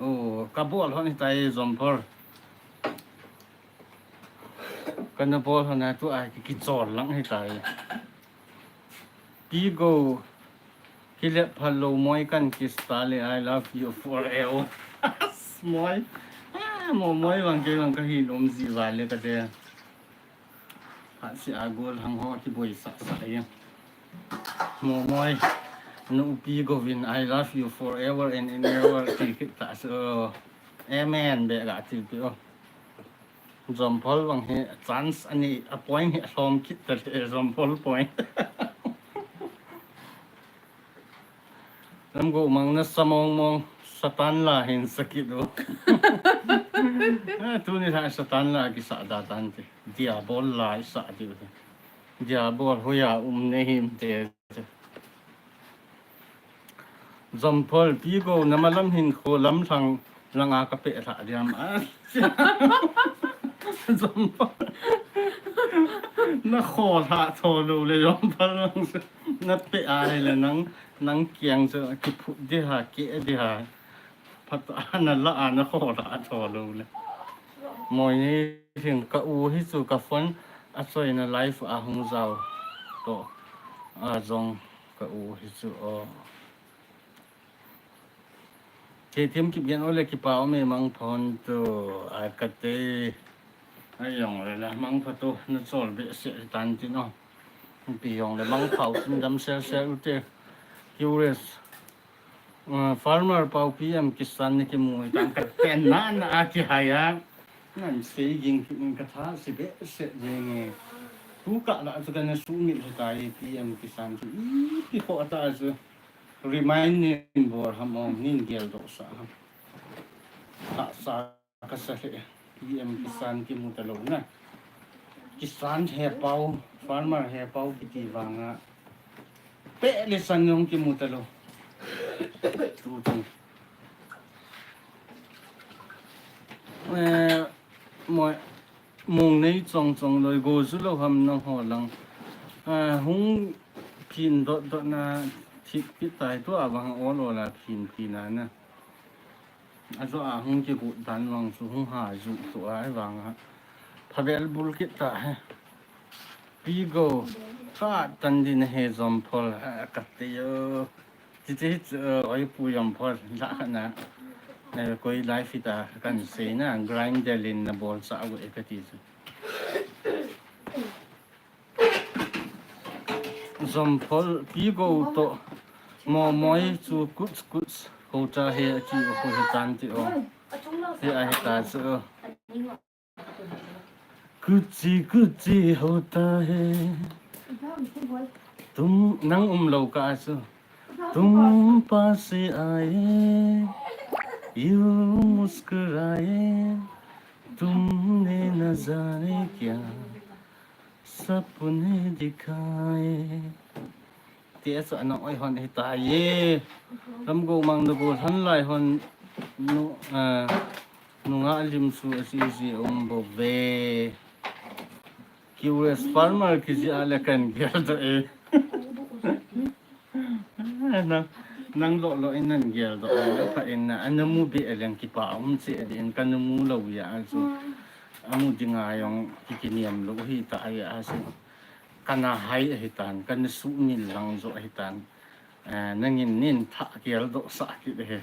O, ka bol hon hitai Jomphol. Kana bol hon a tua ki, kichol lang hitai. Pi Go. Kilep phal lou moi kan kiss ta le, I love you forever. Moi. Ah, mo moi vang kei vang ka hin um ji val le ka de. Hatsi a gol hang ho kiboi sa sa e. Mo moi. Nu Pi Govin, I love you forever and ever. Ti kit ta so. Amen. Be ga ti pi o. Jomphol vang hi chance ani a point hi a lhom kit ta le Jomphol point. Lam Gomang na sa mong mong Satan la hin sa kit u. Eh, tuni la Satan la kisa da tan ti. Diabol la i sa di u. Diabol hoiya um ne him te. Jomphol, Pi Go, na malam hin kho lam thang langa ka pe tha diam a. Jomphol. Na kho tha tho lou le Jomphol lang. Na pe a hi le nang, nang kiang chu kiphut di ha, ke di ha. Phat a na la a na kho tha tho lou le. Moi ni thing ka u hi chu ka phone a choi na live a hung jao. To. A jong ka u hi chu o. Thethim Kipgen ole kipa um e mangpha hon tu a ka te. Ai jong le la mangpha tu na chol be se tan ti no. Pi jong le mangpha u tin dam sel sel u te. Curious. Uh, Farmer Pau P M Kisan ni kimu tan ka te na na a kihai a. Nan sei ging ki ka tha si be se jeng e. Tu ka la chu ka na sumil hitai P M Kisan chu. I pi kho ta chu. Remind nin bol ham ong nin gel doh sa ham. Tha sa ka sa le. P M Kisan kimu ta lou na. Kisan he pau, farmer he pau kiti vanga. Pe le san jong kimu ta lou. Tu tu. Eh, mo, mong nei chong chong loi go zu lou ham nang ho lang. Eh, hung phin dot dot na thip kit tai tu a vang ol ol a phin phin a na. A zo a hung kigut dan vang chu hung ha zu tu a vang a. Phabel bul kit ta he. Pi Go ka tan din he Jomphol a ka te yo. Titi chu, eh, oi pu Jomphol la kha na. Eh, koi live hi ta kan sei na grinder lin na bol sa u e ka ti chu. Jomphol Pi Go to mo moi chu kuch kuch ho ta he a ki o ko he tan ti o. He a he ta chu. कुछ कुछ होता है। तुम, nang umlou kah a chu. तुम पास आए, यूं मुस्कुराए, तुमने न जाने क्या सपने दिखाए. Ti a chu ana oi hon ahitai. Lamgou Mang na gollhang lai hon nu, ah, nungah lim su a si si um bouve. Curious Farmer kijih a le kan geldoh e. Nang, nang lolo in nan geldoh a le pha in na, ana mu be a leng kipa um che a din kana mu lou a chu. Amu dinga jong ki kiniam lou hita a chu. Kana hai ahitan, kana sumil lang jo ahitan. Eh, nangin nin tha geldoh sah kit e.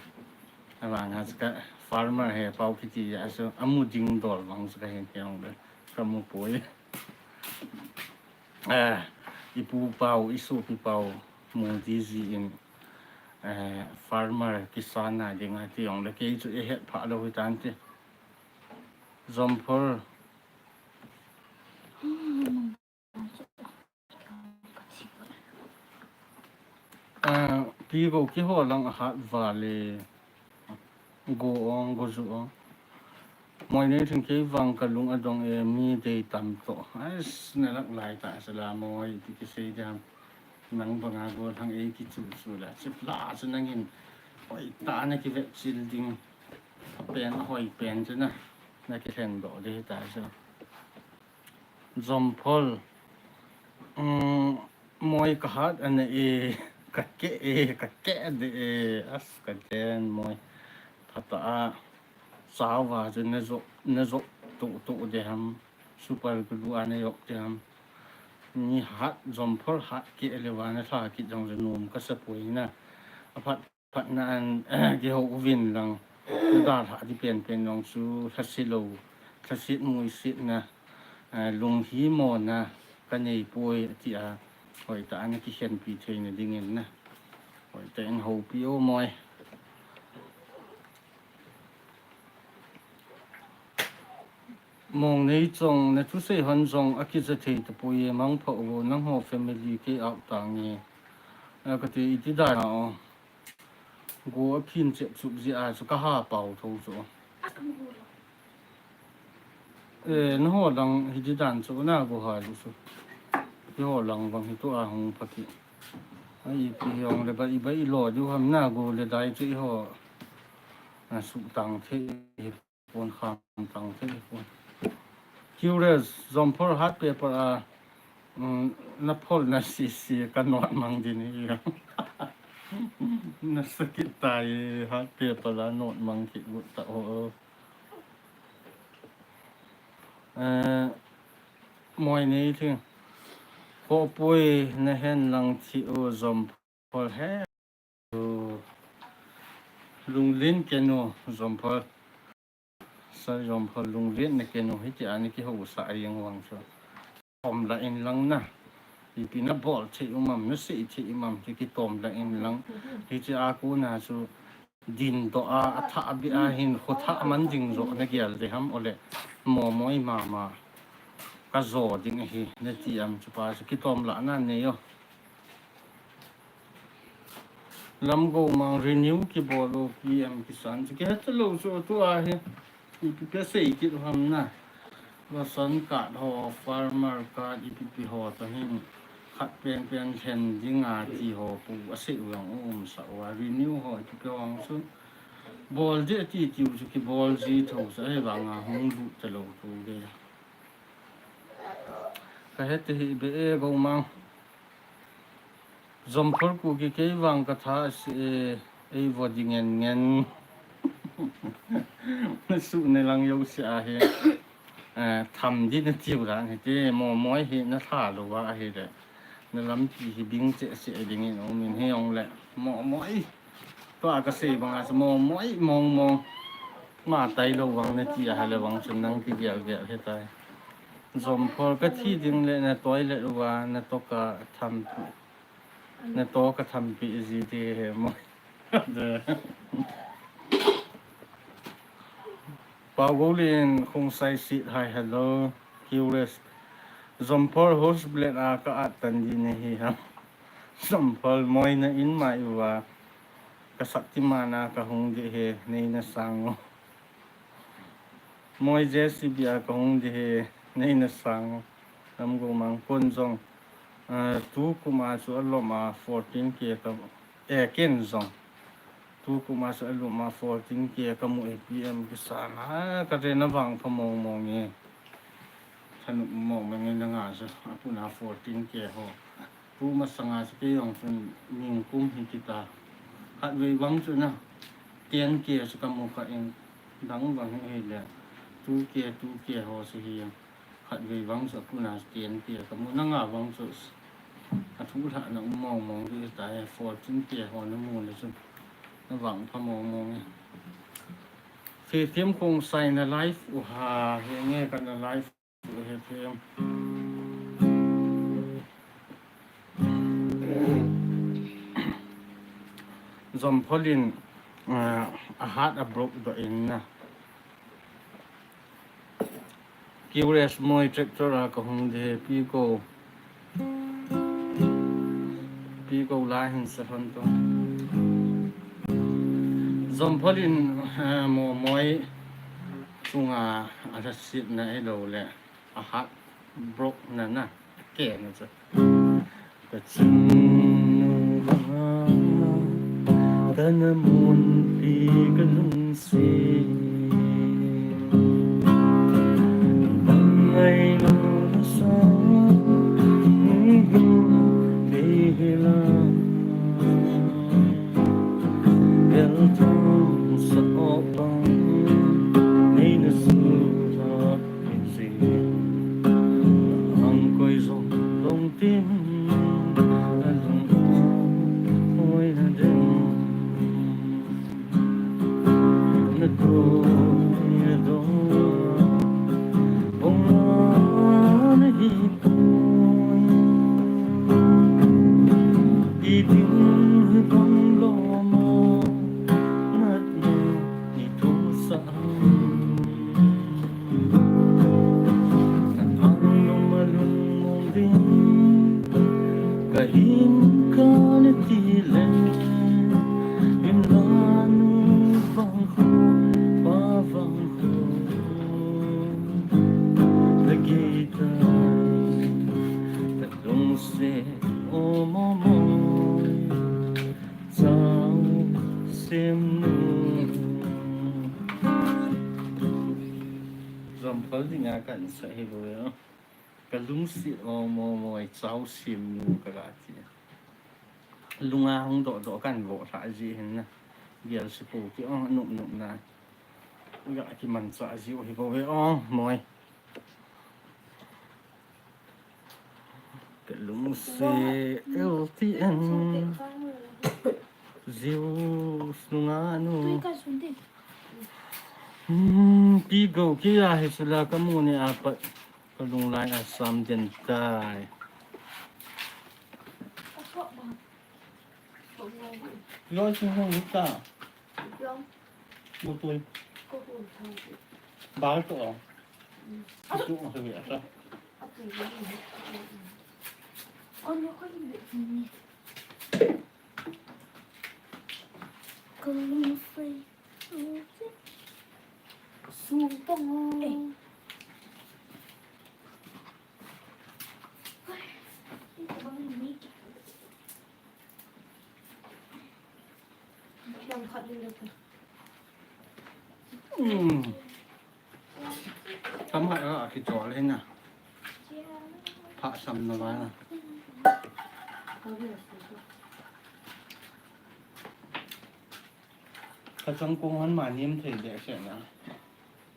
Avang a chu ka Farmer he pau kiti a chu amu ding dol vang chu ka hin hiong le ka mu poi. Eh, i pu pau, i sopi pau, mu ti ji in, eh, Farmer kisan a ding a ti jong le kei chu i het pha lou hitan ti. Jomphol. Ah, pi go kiho lang a hat vale. Go ong, go ju ong. Moi nei thing kei vang ka lung a dong e, mi dei tam to. Ais, na lak lai ta sa la moi, ti kisei diam. Nang banga gollhang ei kichu chu la. Chip la chu nangin. Oi ta na ki vet chil ding. Pen hoi pen chu na. Na ki theng do de ta chu. Jomphol. Um, moi ka hat ana e, ka ke e, ka ke de e, as ka den moi. Phata a, sawa chu na jo, na jo tu tu de ham, super glue ana yok de ham. Ni hat, Jomphol hat ke le wa na tha ki jong le nom ka sa poi na. A phat Phatna an, kiho uvin lang, dalha di penpen jong chu, lhase lou, lhaset muisetna, eh, lunghimona, ka nei poi, tia, hoitah in kikhenpi theina dingin na. Hoitah in houpi o moi. Mong nei chong, na thusei hon jong, akija thei tapoi e, mangpha uvo, nangho family kei out tange. A kati iti dan a o. Go a phin chep chup ji a chu ka ha pau tho chu. E, na ho lang hi di dan chu na go ha ju chu. Hi ho lang bang hi tu a hung pha ki. A ipi hi ong le ba i ba i lo ju ham na go le dai chu i ho. A su tang the hi pon kham tang the hi pon. Curious, Jomphol hat paper a. Um, na phol na sisi ka not mang din hi. Na sakit tai hat paper la not mang ki gut ta o. Eh, moi nei thing. Khopui na hen lang thi u Jomphol he. Lunglen kenu Jomphol. Sa Jomphol lunglen na kenu hiti a na kihousa a jeng vang chu. Tom la in lang na. Ipi na bol thei um am, na sei thei um am, ti kitom la in lang. Hiti a kona chu din doh a, a thah beh a hin kho thah man ding jo na gel de ham ole. Momoi mama. Ka jo ding ahi, na ti am chu pa chu kitom la na nei o. Lamgou mang renew kibol u P M Kisan chu kihet lou chu tu a hi. Ipi pe sei kit u ham na. Ration card ho, farmer card, ipi pi ho ta hin. Khat pen pen lhen ding a ti ho pu a sei u jong um sa u a. Renew ho ipi pe hong chu. Bol di ti ti u chu kibol ji tho sa he vang a hung lut ta lou tu ge. Ka het hi be e go mang. Jomphol Kuki kei vang ka tha si e, ei vo di ngen ngen. Su ne lang yo si a he. Eh, tham di na tiu dan he te, momoi hi na tha lo wa he le. Na lampi hi bing che se ding in um in he ong le. Momoi. Tua ka sei banga chu momoi mong mong. Ma tai lo vang na ti a ha le vang chun nang ti gel gel he tai. Jomphol ka thi ding le na toilet uva na to ka thampi. Na to ka thampi ji ti he mo. Pau Golin Khongsai Sit, hi, hello. K Curious. Jomphol host blade a ka at tan di ne hi ham. Jomphol moi na in ma iwa. Ka Shaktiman a ka hung di he nei na sang. Moi J C B a ka hung di he nei na sang. Lam go mang kon jong. Ah, tu kuma chu alom a fourteen K ka, eh, ken jong. Tu kuma chu alom a fourteen K ka mu A P M kisana ka re na vang pha mong mong e. Thanu mong mong e na nga chu apuna fourteen K ho. Tu masanga chu kei jong chun ningkum hi kita. Khatvei vang chu na ten K chu ka mu kha in dang vang hi le. Two K, two K ho chu hi. Khatvei vang chu apuna ten K ka mu na nga vang chu. A thu lha na um mong mong di ta he fourteen K ho na mu le chu. Na vang pha mong mong e. Fifim kong sai na live u ha he nge ka na live u he fim. Jomphol in, ah, a hat a broke do in na. Curious moi tractor a ka hung de pi ko. Pi ko la hin sa hon to. Jomphol in, ah, mo moi chunga a la sit na e lo le. A hat broke na na. Ke na cha. Ka chun nu vanga, ka na mun pi ka lungsi. Bang ai lo sa, ni hu, ni hi la. Bel thang sa o bang, ni na su la. Ang koi zong dong tin, a lung oi na ding. Na koi na dong, bong na hi koi. I ding hi bang lo ma, nat na i thu sa. Ka angnung a lungmong ding, ka hin ka na ti le, in la nu vang khu, pa vang khu, la gei tai, ka lungset o mo mo. Chau sem nu. Jomphol dinga kan sa hi bo yo. Ka lungset o mo mo chau sem nu ka ga ti. Lunga hung do do kan vo tha ji hin na. Bial si pu ki ong nup nup na. Ga ki man cha ji o hi bo ve ong moi. Ka lungset L T N. Ziu sunga nu. Hmm, pi go ki a hi sula ka mu ni a pat. Ka lunglai a sam den tai. Loi chu hung ta. Mo tui. Bal to. Chu hung ta. Sung pong o. Hmm. Tam hai a ki chol hin na. Pha sam na ba na. Ka chang kong han ma nim thei de se na.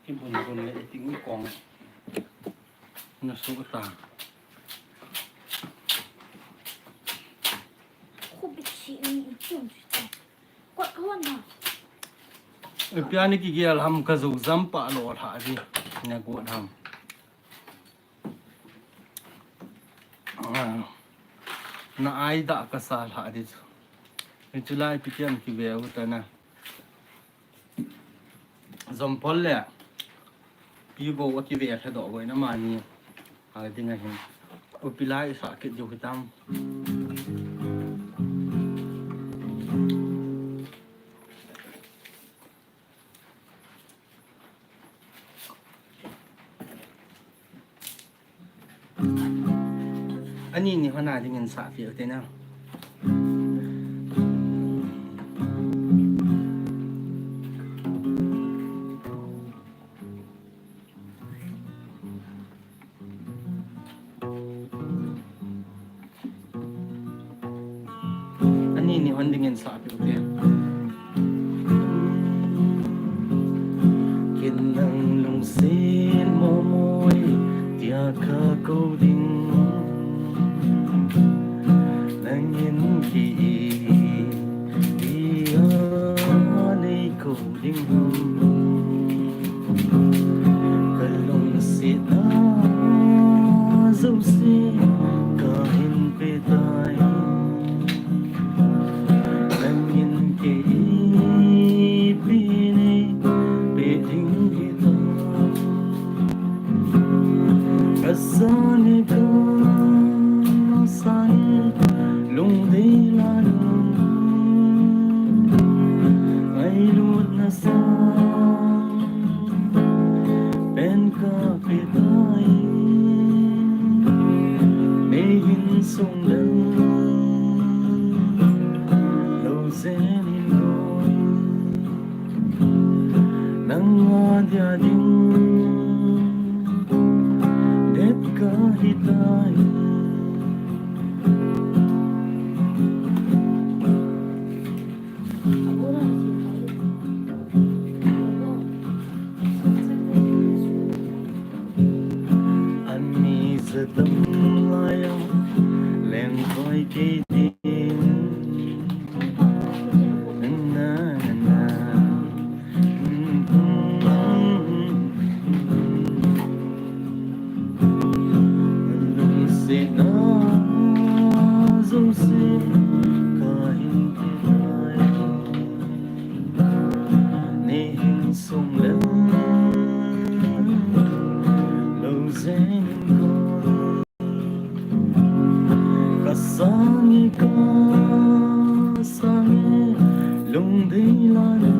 Ki bun bun le ting kong. Na su ta. Khu bi chi ni chung chi ta. Kot ka hon ha. E pia ni ki gel ham ka zu zam pa lo tha di. Na gu ham. Ah, na ai da ka sa tha di chu. Ni chu lai pi tiam ki ve u ta na. Jomphol le. Pi go a ki ve tha do go na ma ni. ding ahin. Upi lai sa kit diu hitam. Ani ni hon a dingin sa peh u te na. Ani ni hon dingin sa peh u te. Ken nang lungset momoi tia ka kou ding. Nangin kei tia nei kou ding. Ka lungsetna jouse kahin pe tai. Nangin kei ipi nei pe ding hitam. Ka sang e, ka sang e, lungdei lanu. Ngailutna sang pen ka pe tai. Nei hin sung leng lou jeng in koi. Nang a dia ding det ka hi tai. Ani zatam laiya leng koi kei ding. Na, na, na. Lungsetna jouse kahin pe tai. Nei hin sung leng lou jeng in koi. Ka sang e, ka sang e, lungdei lanu.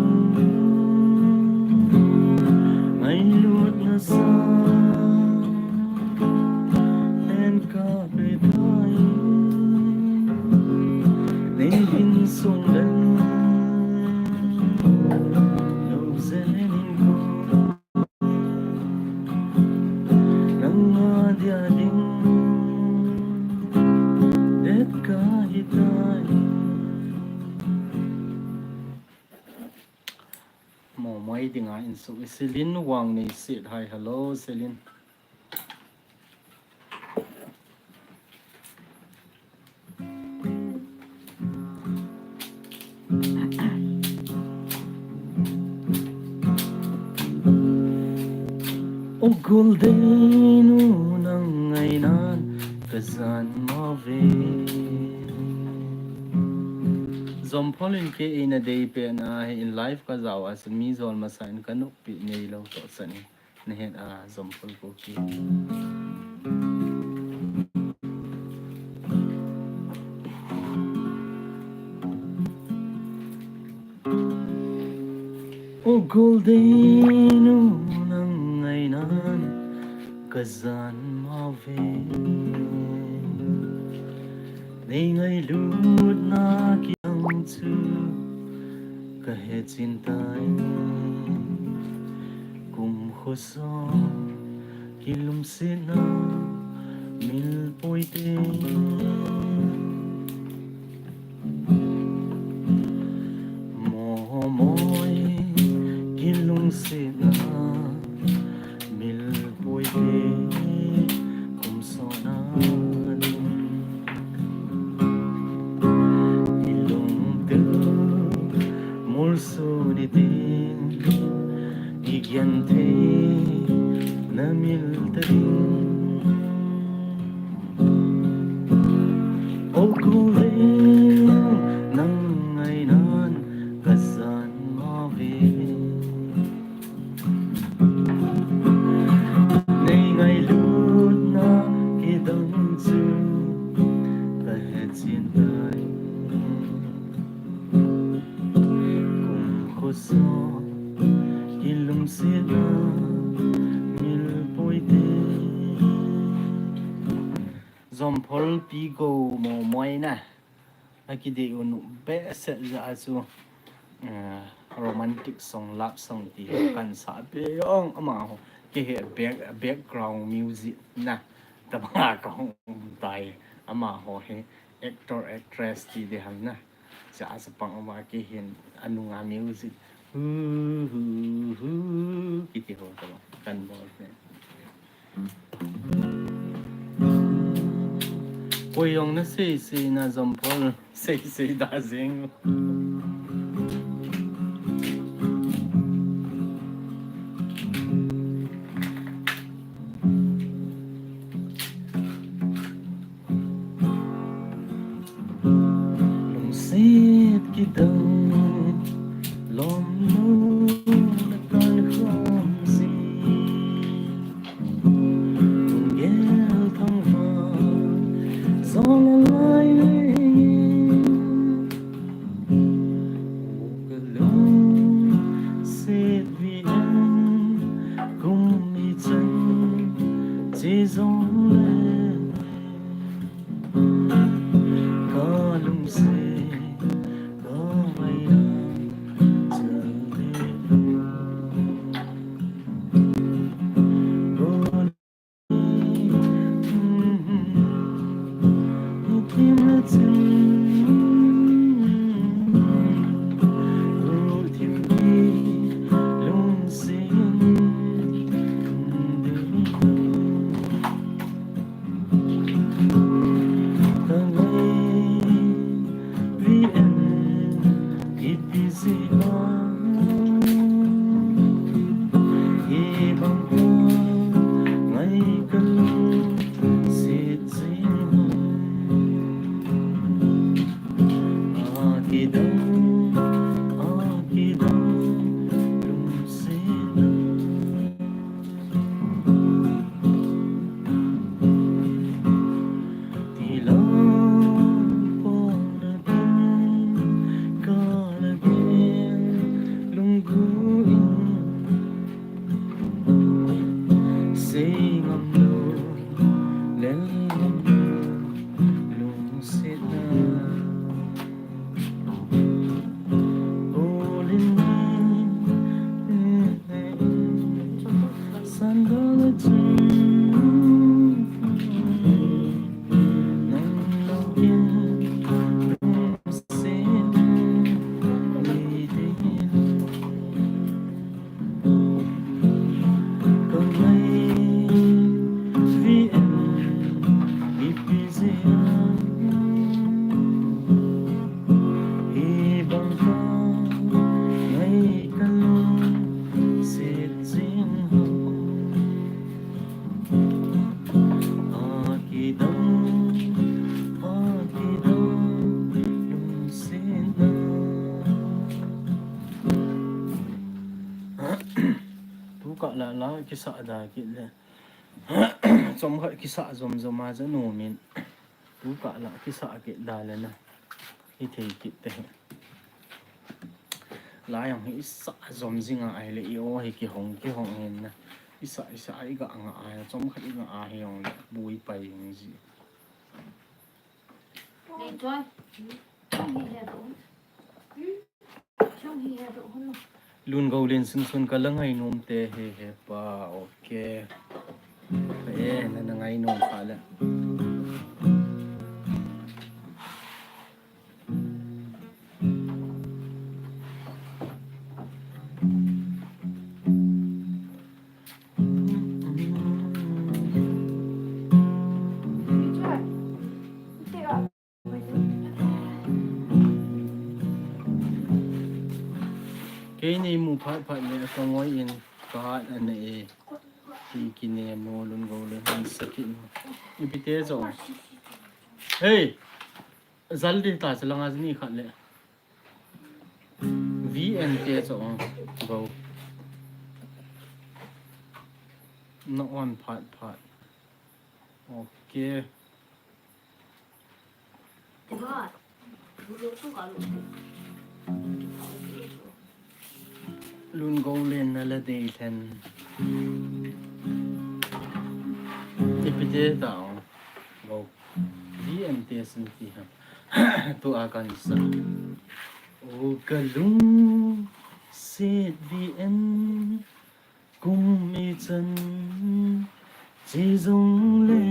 Ngailutna sang pen ka pe tai. Nei hin sung leng lou jeng in koi. Nang a dia ding det ka hi tai. Momoi dinga insung e. Celine Wang nei set hai. Hello, Celine. O goldeinu, nang ngainan ka jan mave. Jomphol in kei eina dei pen ahi in, live ka jao a chun mi jol masa in ka noppi neilou toh chan in. Nahet a, Jomphol Kuki. O goldeinu, nang ngainan ka jan mave. Nei ngailutna kiang chu ka hetchen tai. Kum khosa kilungsetna mil poite. Momoi kilungsetna mil poite, kum sot na ding. I lungthim molso ni tin, i genthei na mil ta ding. O goldeinu, nang ngainan ka jan mave. Nei ngailutna Pigo mo moina. Akidei u nu behseh jeh a chu, eh, romantic song, love song ti kan sa pe jong amaho. Kei hi back-, background music na. Tabang a kahung tai amaho hi actor, actress ti ding ham na. Sa, sa pang ama kei hin anunga music. Hu, hu, hu, kiti ho tabang. Kan bol ne. Koi jong na sei sei na Jampol, sei sei da jeng. Lungset kidang, lomlou na kan khom si. Lunggel thangvah, jol a lai leng. Ka lungset V N, kum ijat, che jong le. Ka lungset, ka ngaidam, chale. Tukah la la kisa da kit le. Chomkhat kisa jom jom a ja nomin. Tukah la kisa kit da le na. Hithei kit te. La jong hi isa jom jing a ahile i o hi kihong kihong hin na. Isa isa i ga nga a, chomkhat i nga a hi jong le bui pai jing ji. Nei choi. Chong hi he do. Chong hi he do hun. Lungoulen sun sun ka la ngainom te he he pa, okay. Eh, na na ngainom pa le. Kei nei mu phat phat le ka ngoi in ka hat ana e. Ki kine mo Lungoulen han sakit mo. Ipi te jo. Hey! Jal di ta chalanga ni khat le. V N te cho, go. Na on phat phat. Okay. Lungoulen na la dei then. Ipi te ta, go. V M T S N T ham. Tua kan sa. O ka lungset vi en kum ichan chi jong le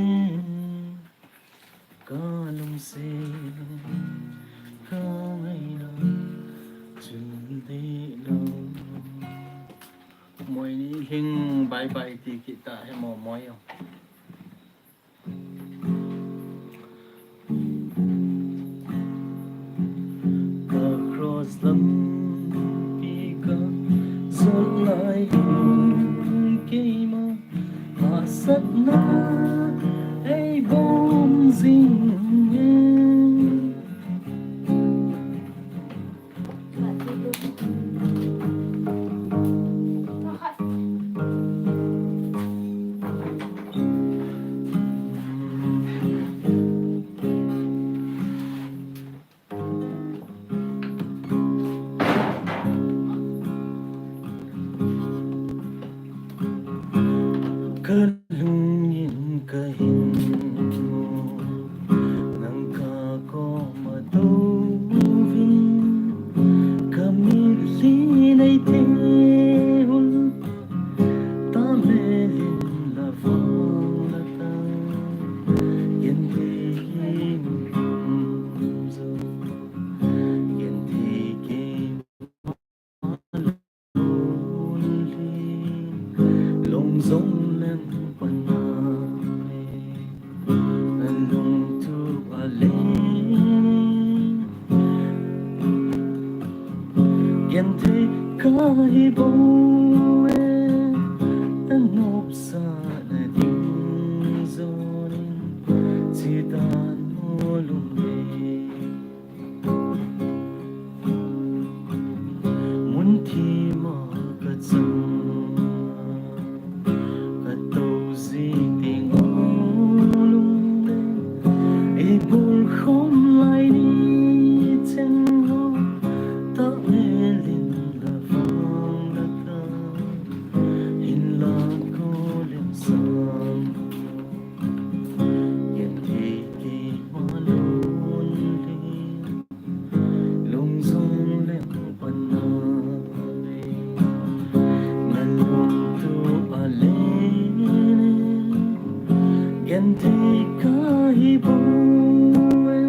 ka lungset ka ngai lo chun de lo. Moi ni hing bye bye ti kita he mo moi o. Ka cross lampi ka zot lai hin keima hahsatna ei bom jing e. Ka lungin ka hin mu nang ka koma touvin ka mitlhi nei thei hul ta melin la vang la ta. Yen thei kim zo yen thei kim Long jong leng pana alung tu ale gen thei kahi bou e. Anop sa na ding zonin chitan mo lung e. Mun thima ka chang ka to ji teng o lung le ei bol khom lai ni cheng ho ta melin la vang la ta hin la ko lem sang. Yen thei keima lun le lung jong leng pana le na lung tu ale ne gen thei kahi bou e.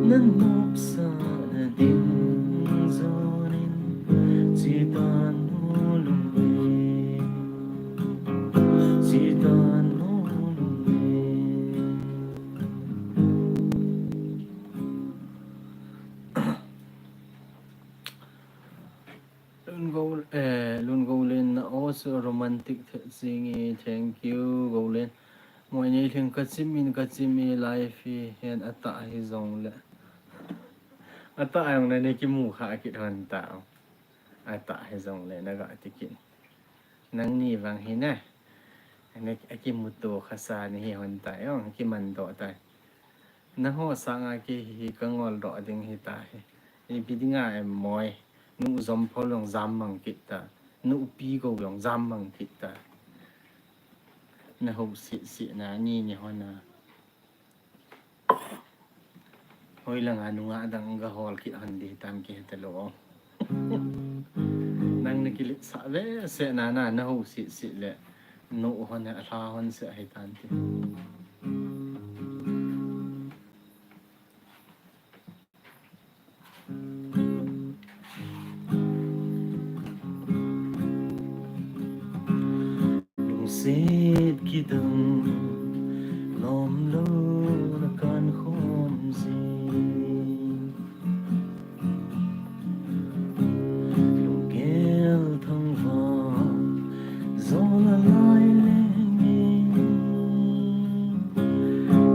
Na nop sa na ding zonin chitan mo lung e. Chitan mo lung e. Lun Go, eh, Lun Go Len na o so romantic the sing e, thank you Go Len. Moi nei lhing ka chim in ka chim e life hi hen ata hi jong le. Ata jong le nei kimu kha kit hon ta. Ata hi jong le na ga ti kit. Nangni vang hi na. Nei akimuto kha sa ni hi hon ta jong kiman doh ta. Nangho sanga kei hi ka ngol doh ding hi ta hi. Ipi dinga em moi. Nu jom pho jong jam mang kit ta. Nu pi go jong jam mang kit ta. Na ho si si na ni ni hon na. Hoi langa nunga dang ga hol kit hon di tam ki heta lo. Nang na kilit sa ve se na na na ho si si le. Nu hon ha hla hon se hi tan ti. Lungset kidang lom lo na kan khom jing. Lunggel thangvah jol a lai leng e.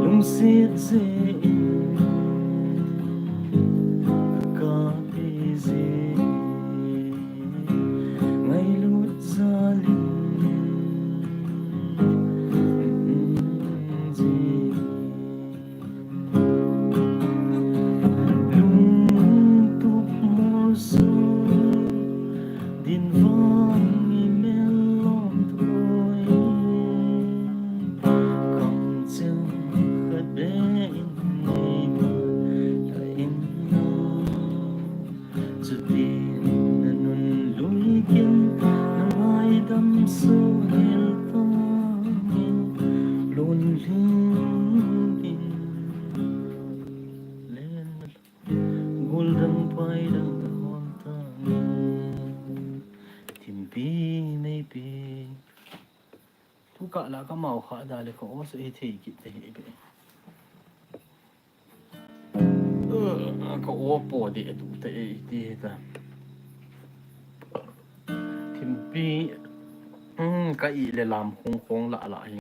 Lungset jeh in ka kapi jeh. Ngailut jal in Thimpi, neipi. Thu kah la ka mau kha da le ka o sa e thei kit te hi be. Ka o po de tu te e ti ta. Thimpi, ka i le lam khong khong la la hi.